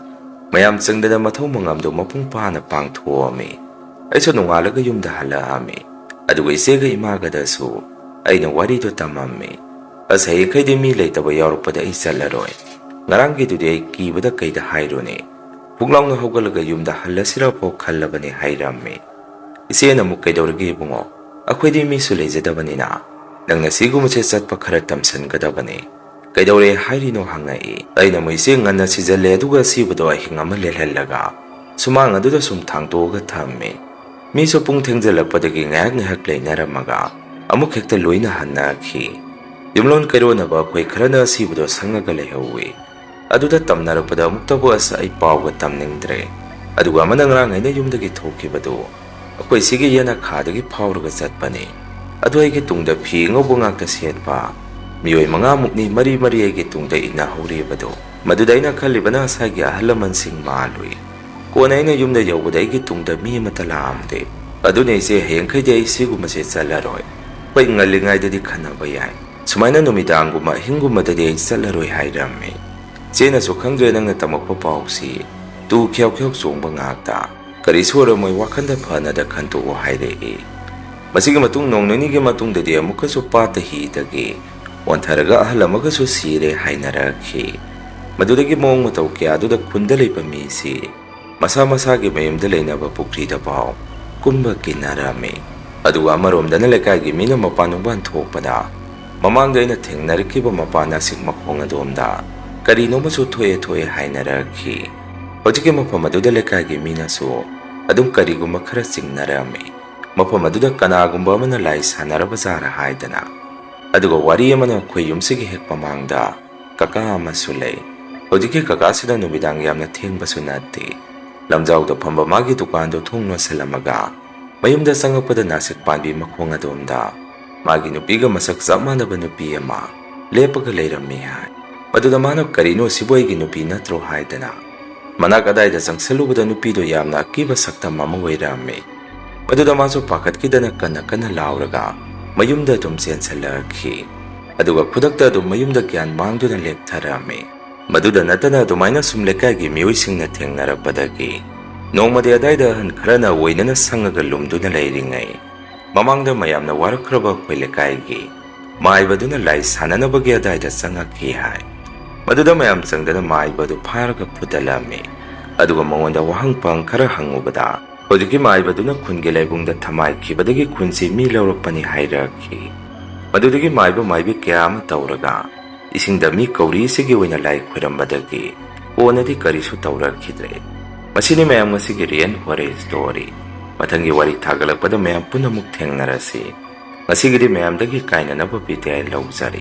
ꯃꯌꯥꯝ ꯆꯪꯗꯅ ꯃꯊꯧ ꯃꯉꯝꯗꯨ ꯃꯄꯨꯡ ꯐꯥꯅ ꯄꯥꯡꯊꯣꯛꯑꯝꯃꯤ꯫ ꯑꯩꯁꯨ ꯅꯣꯡꯉꯥꯜꯂꯒ ꯌꯨꯝꯗ ꯍꯜꯂꯛꯑꯝꯃꯤ꯫ ꯑꯗꯨꯒ ꯏꯆꯦꯒ ꯏꯃꯥꯒꯗꯁꯨ ꯑꯩꯅ ꯋꯥꯔꯤꯗꯨ ꯇꯝꯃꯝꯃꯤ꯫ "ꯑꯁ, ꯍꯌꯦꯡꯈꯩꯗꯤ ꯃꯤ ꯂꯩꯇꯕ ꯌꯥꯎꯔꯛꯄꯗ ꯑꯩ ꯆꯠꯂꯔꯣꯏ꯫ ꯉꯔꯥꯡꯒꯤꯗꯨꯗꯤ ꯑꯩ ꯀꯤꯕꯗ ꯀꯩꯗ ꯍꯥꯏꯔꯨꯅꯤ꯫ ꯐꯨꯛ ꯂꯥꯎꯅ ꯍꯧꯒꯠꯂꯒ ꯌꯨꯝꯗ ꯍꯜꯂꯁꯤꯔ ꯐꯥꯎ ꯈꯜꯂꯕꯅꯤ" ꯍꯥꯏꯔꯝꯃꯤ꯫ ꯏꯆꯦꯅ ꯑꯃꯨꯛ, "ꯀꯩꯗꯧꯔꯒꯦ ꯏꯕꯨꯡꯉꯣ? ꯑꯩꯈꯣꯏꯗꯤ ꯃꯤꯁꯨ ꯂꯩꯖꯗꯕꯅꯤꯅ ꯅꯪꯅ ꯁꯤꯒꯨꯝꯕꯁꯦ ꯆꯠꯄ ꯈꯔ ꯇꯝꯁꯟꯒꯗꯕꯅꯤ꯫ ꯀꯩꯗꯧꯔꯦ ꯍꯥꯏꯔꯤꯅꯣ?" ꯍꯪꯉꯛꯏ꯫ ꯑꯩꯅ ꯑꯃꯨꯛ, "ꯏꯆꯦ, ꯉꯟꯅ ꯁꯤꯖꯜꯂꯦ, ꯑꯗꯨꯒ ꯑꯁꯤꯕꯗꯣ ꯑꯍꯤꯡ ꯑꯃ ꯂꯦꯜꯍꯜꯂꯒ ꯁꯨꯃꯥꯡ ꯑꯗꯨꯗ ꯁꯨꯝ ꯊꯥꯡꯇꯣꯛꯑꯒ ꯊꯝꯃꯦ꯫ ꯃꯤꯁꯨ ꯄꯨꯡ ꯊꯦꯡꯖꯜꯂꯛꯄꯗꯒꯤ ꯉꯥꯏꯍꯥꯛ ꯉꯥꯏꯍꯥꯛ ꯂꯩꯅꯔꯝꯃꯒ ꯑꯃꯨꯛ ꯍꯦꯛꯇ ꯂꯣꯏꯅ ꯍꯟꯅꯈꯤ꯫ ꯌꯨꯝꯂꯣꯟ ꯀꯩꯔꯣꯟꯅꯕ ꯑꯩꯈꯣꯏ ꯈꯔꯅ ꯑꯁꯤꯕꯗꯣ ꯁꯪꯉꯒ ꯂꯩꯍꯧꯋꯤ꯫ ꯑꯗꯨꯗ ꯇꯝꯅꯔꯛꯄꯗ ꯑꯃꯨꯛꯇꯕꯨ ꯑꯁ ꯑꯩ ꯄꯥꯎꯒ ꯇꯝꯅꯤꯡꯗ꯭ꯔꯦ꯫ ꯑꯗꯨꯒ ꯑꯃꯅ ꯉꯔꯥꯡ ꯑꯩꯅ ꯌꯨꯝꯗꯒꯤ ꯊꯣꯛꯈꯤꯕꯗꯨ ꯑꯩꯈꯣꯏ ꯁꯤꯒꯤ ꯌꯦꯅꯈꯥꯗꯒꯤ ꯐꯥꯎꯔꯒ ꯆꯠꯄꯅꯤ꯫ ꯑꯗꯨ ꯑꯩꯒꯤ ꯇꯨꯡꯗ ꯐꯤ ꯑꯉꯧꯕ ꯉꯥꯛꯇ ꯁꯦꯠꯄ ꯃꯤꯑꯣꯏ ꯃꯉꯥꯃꯨꯛꯅꯤ ꯃꯔꯤ ꯃꯔꯤ ꯑꯩꯒꯤ ꯇꯨꯡꯗ ꯏꯟꯅꯍꯧꯔꯤꯕꯗꯨ꯫ ꯃꯗꯨꯗ ꯑꯩꯅ ꯈꯜꯂꯤꯕꯅ ꯉꯁꯥꯏꯒꯤ ꯑꯍꯜ ꯂꯃꯟꯁꯤꯡ ꯃꯥꯜꯂꯨꯏ꯫ ꯀꯣꯟꯅ ꯑꯩꯅ ꯌꯨꯝꯗ ꯌꯧꯕꯗ ꯑꯩꯒꯤ ꯇꯨꯡꯗ ꯃꯤ ꯑꯃꯠꯇ ꯂꯥꯛꯂꯝꯗꯦ꯫ ꯑꯗꯨꯅ ꯏꯆꯦ, ꯍꯌꯦꯡꯈꯩꯗꯤ ꯑꯩ ꯁꯤꯒꯨꯝꯕꯁꯦ ꯆꯠꯂꯔꯣꯏ꯫ ꯍꯣꯏ, ꯉꯜꯂꯤꯉꯩꯗꯗꯤ ꯈꯟꯅꯕ ꯌꯥꯏ꯫ ꯁꯨꯃꯥꯏꯅ ꯅꯨꯃꯤꯗꯥꯡꯒꯨꯝꯕ ꯑꯍꯤꯡꯒꯨꯝꯕꯗꯗꯤ ꯑꯩ ꯆꯠꯂꯔꯣꯏ ꯍꯥꯏꯔꯝꯃꯤ꯫ ꯏꯆꯦꯅꯁꯨ ꯈꯪꯗ꯭ꯔꯦ ꯅꯪꯅ ꯇꯝꯃꯛꯄ ꯄꯥꯎꯁꯤ꯫ ꯇꯨ ꯈ꯭ꯌꯥꯎ ꯈ꯭ꯌꯥꯎ ꯆꯣꯡꯕ ꯉꯥꯛꯇ꯫ ꯀꯔꯤꯁꯨ ꯑꯣꯏꯔꯝꯃꯣꯏ, ꯋꯥꯈꯟꯗ ꯐꯅꯗ ꯈꯟꯇꯣꯛꯎ ꯍꯥꯏꯔꯛꯏ꯫ ꯃꯁꯤꯒꯤ ꯃꯇꯨꯡ ꯅꯣꯡ ꯅꯤꯅꯤꯒꯤ ꯃꯇꯨꯡꯗꯗꯤ ꯑꯃꯨꯛꯀꯁꯨ ꯄꯥꯠꯇ ꯍꯤꯗꯒꯤ ꯑꯣꯟꯊꯔꯒ ꯑꯍꯜ ꯑꯃꯒꯁꯨ ꯁꯤꯔꯦ ꯍꯥꯏꯅꯔꯛꯈꯤ꯫ ꯃꯗꯨꯗꯒꯤ ꯃꯑꯣꯡ ꯃꯇꯧ ꯀꯌꯥꯗꯨꯗ ꯈꯨꯟꯗ ꯂꯩꯕ ꯃꯤꯁꯤ ꯃꯁꯥ ꯃꯁꯥꯒꯤ ꯃꯌꯨꯝꯗ ꯂꯩꯅꯕ ꯄꯨꯈ꯭ꯔꯤꯗ ꯐꯥꯎ ꯀꯨꯝꯕ ꯀꯤꯅꯔꯝꯃꯤ꯫ ꯑꯗꯨꯒ ꯑꯃꯔꯣꯝꯗꯅ ꯂꯩꯀꯥꯏꯒꯤ ꯃꯤꯅ ꯃꯄꯥꯟ ꯅꯨꯡꯄꯥꯟ ꯊꯣꯛꯄꯗ ꯃꯃꯥꯡꯗ ꯑꯩꯅ ꯊꯦꯡꯅꯔꯛꯈꯤꯕ ꯃꯄꯥꯟ ꯅꯥꯁꯤꯛ ꯃꯈꯣꯡ ꯑꯗꯣꯝꯗ ꯀꯔꯤꯅꯣꯃꯁꯨ ꯊꯣꯛꯑꯦ ꯊꯣꯛꯑꯦ ꯍꯥꯏꯅꯔꯛꯈꯤ꯫ ꯍꯧꯖꯤꯛꯀꯤ ꯃꯐꯝ ꯑꯗꯨꯗ ꯂꯩꯀꯥꯏꯒꯤ ꯃꯤꯅꯁꯨ ꯑꯗꯨꯝ ꯀꯔꯤꯒꯨꯝꯕ ꯈꯔ ꯆꯤꯡꯅꯔꯝꯃꯤ꯫ ꯃꯐꯝ ꯑꯗꯨꯗ ꯀꯅꯥꯒꯨꯝꯕ ꯑꯃꯅ ꯂꯥꯏ ꯁꯥꯟꯅꯔꯕ ꯖꯥꯠꯔ ꯍꯥꯏꯗꯅ꯫ ꯑꯗꯨꯒ ꯋꯥꯔꯤ ꯑꯃꯅ ꯑꯩꯈꯣꯏ ꯌꯨꯝꯁꯤꯒꯤ ꯍꯦꯛ ꯃꯃꯥꯡꯗ ꯀꯀꯥ ꯑꯃꯁꯨ ꯂꯩ꯫ ꯍꯧꯖꯤꯛꯀꯤ ꯀꯀꯥꯁꯤꯅ ꯅꯨꯃꯤꯗꯥꯡ ꯌꯥꯝꯅ ꯊꯦꯡꯕꯁꯨ ꯅꯠꯇꯦ꯫ ꯂꯝꯖꯥꯎꯗ ꯐꯝꯕ ꯃꯥꯒꯤ ꯗꯨꯀꯥꯟꯗꯨ ꯊꯣꯡ ꯂꯣꯟꯁꯤꯜꯂꯝꯃꯒ ꯃꯌꯨꯝꯗ ꯆꯪꯉꯛꯄꯗ ꯅꯥꯁꯤꯛ ꯄꯥꯟꯕꯤ ꯃꯈꯣꯡ ꯑꯗꯣꯝꯗ ꯃꯥꯒꯤ ꯅꯨꯄꯤꯒ ꯃꯁꯛ ꯆꯞ ꯃꯥꯟꯅꯕ ꯅꯨꯄꯤ ꯑꯃ ꯂꯦꯞꯄꯒ ꯂꯩꯔꯝꯃꯤ ꯍꯥꯏ꯫ ꯃꯗꯨꯗ ꯃꯥꯅ "ꯀꯔꯤꯅꯣ, ꯁꯤꯕꯨ ꯑꯩꯒꯤ ꯅꯨꯄꯤ ꯅꯠꯇ꯭ꯔꯣ?" ꯍꯥꯏꯗꯅ ꯃꯅꯥꯛ ꯑꯗꯥꯏꯗ ꯆꯪꯁꯤꯜꯂꯨꯕꯗ ꯅꯨꯄꯤꯗꯨ ꯌꯥꯝꯅ ꯑꯀꯤꯕ ꯁꯛꯇꯝ ꯑꯃ ꯑꯣꯏꯔꯝꯃꯤ꯫ ꯃꯗꯨꯗ ꯃꯥꯁꯨ ꯄꯥꯈꯠꯈꯤꯗꯅ ꯀꯟꯅ ꯀꯟꯅ ꯂꯥꯎꯔꯒ ꯃꯌꯨꯝꯗ ꯑꯗꯨꯝ ꯆꯦꯟꯁꯤꯜꯂꯛꯈꯤ꯫ ꯑꯗꯨꯒ ꯈꯨꯗꯛꯇ ꯑꯗꯨꯝ ꯃꯌꯨꯝꯗ ꯒ꯭ꯌꯥꯟ ꯃꯥꯡꯗꯨꯅ ꯂꯦꯞꯊꯔꯝꯃꯤ꯫ ꯃꯗꯨꯗ ꯅꯠꯇꯅ ꯑꯗꯨꯃꯥꯏꯅ ꯁꯨꯝ ꯂꯩꯀꯥꯏꯒꯤ ꯃꯤꯑꯣꯏꯁꯤꯡꯅ ꯊꯦꯡꯅꯔꯛꯄꯗꯒꯤ ꯅꯣꯡꯃꯗꯤ ꯑꯗꯥꯏꯗ ꯑꯍꯟ ꯈꯔꯅ ꯑꯣꯏꯅꯅ ꯁꯪꯉꯒ ꯂꯨꯝꯗꯨꯅ ꯂꯩꯔꯤꯉꯩ ꯃꯃꯥꯡꯗ ꯃꯌꯥꯝꯅ ꯋꯥꯔꯛꯈ꯭ꯔꯕ ꯑꯩꯈꯣꯏ ꯂꯩꯀꯥꯏꯒꯤ ꯃꯥꯏꯕꯗꯨꯅ ꯂꯥꯏ ꯁꯥꯟꯅꯅꯕꯒꯤ ꯑꯗꯥꯏꯗ ꯆꯪꯉꯛꯈꯤ ꯍꯥꯏ꯫ ꯃꯗꯨꯗ ꯃꯌꯥꯝ ꯆꯪꯗꯅ ꯃꯥꯏꯕ ꯑꯗꯨ ꯐꯥꯔꯒ ꯐꯨꯗꯠꯂꯝꯃꯤ꯫ ꯑꯗꯨꯒ ꯃꯉꯣꯟꯗ ꯋꯥꯍꯪ ꯄꯥꯎꯍꯪ ꯈꯔ ꯍꯪꯉꯨꯕꯗ ꯍꯧꯖꯤꯛꯀꯤ ꯃꯥꯏꯕꯗꯨꯅ ꯈꯨꯟꯒꯤ ꯂꯥꯏꯕꯨꯡꯗ ꯊꯃꯥꯏꯈꯤꯕꯗꯒꯤ ꯈꯨꯟꯁꯤ ꯃꯤ ꯂꯧꯔꯛꯄꯅꯤ ꯍꯥꯏꯔꯛꯈꯤ꯫ ꯃꯗꯨꯗꯒꯤ ꯃꯥꯏꯕ ꯃꯥꯏꯕꯤ ꯀꯌꯥ ꯑꯃ ꯇꯧꯔꯒ ꯏꯁꯤꯡꯗ ꯃꯤ ꯀꯧꯔꯤꯁꯤꯒꯤ ꯑꯣꯏꯅ ꯂꯥꯏ ꯈꯣꯏꯔꯝꯕꯗꯒꯤ ꯀꯣꯟꯅꯗꯤ ꯀꯔꯤꯁꯨ ꯇꯧꯔꯛꯈꯤꯗ꯭ꯔꯦ꯫ ꯃꯁꯤꯅꯤ ꯃꯌꯥꯝ ꯉꯁꯤꯒꯤ real horror story꯫ ꯃꯊꯪꯒꯤ ꯋꯥꯔꯤ ꯊꯥꯒꯠꯂꯛꯄꯗ ꯃꯌꯥꯝ ꯄꯨꯟꯅ ꯑꯃꯨꯛ ꯊꯦꯡꯅꯔꯁꯤ꯫ ꯉꯁꯤꯒꯤꯗꯤ ꯃꯌꯥꯝꯗꯒꯤ ꯀꯥꯏꯅꯅꯕ ꯕꯤꯗꯥꯏ ꯂꯧꯖꯔꯤ꯫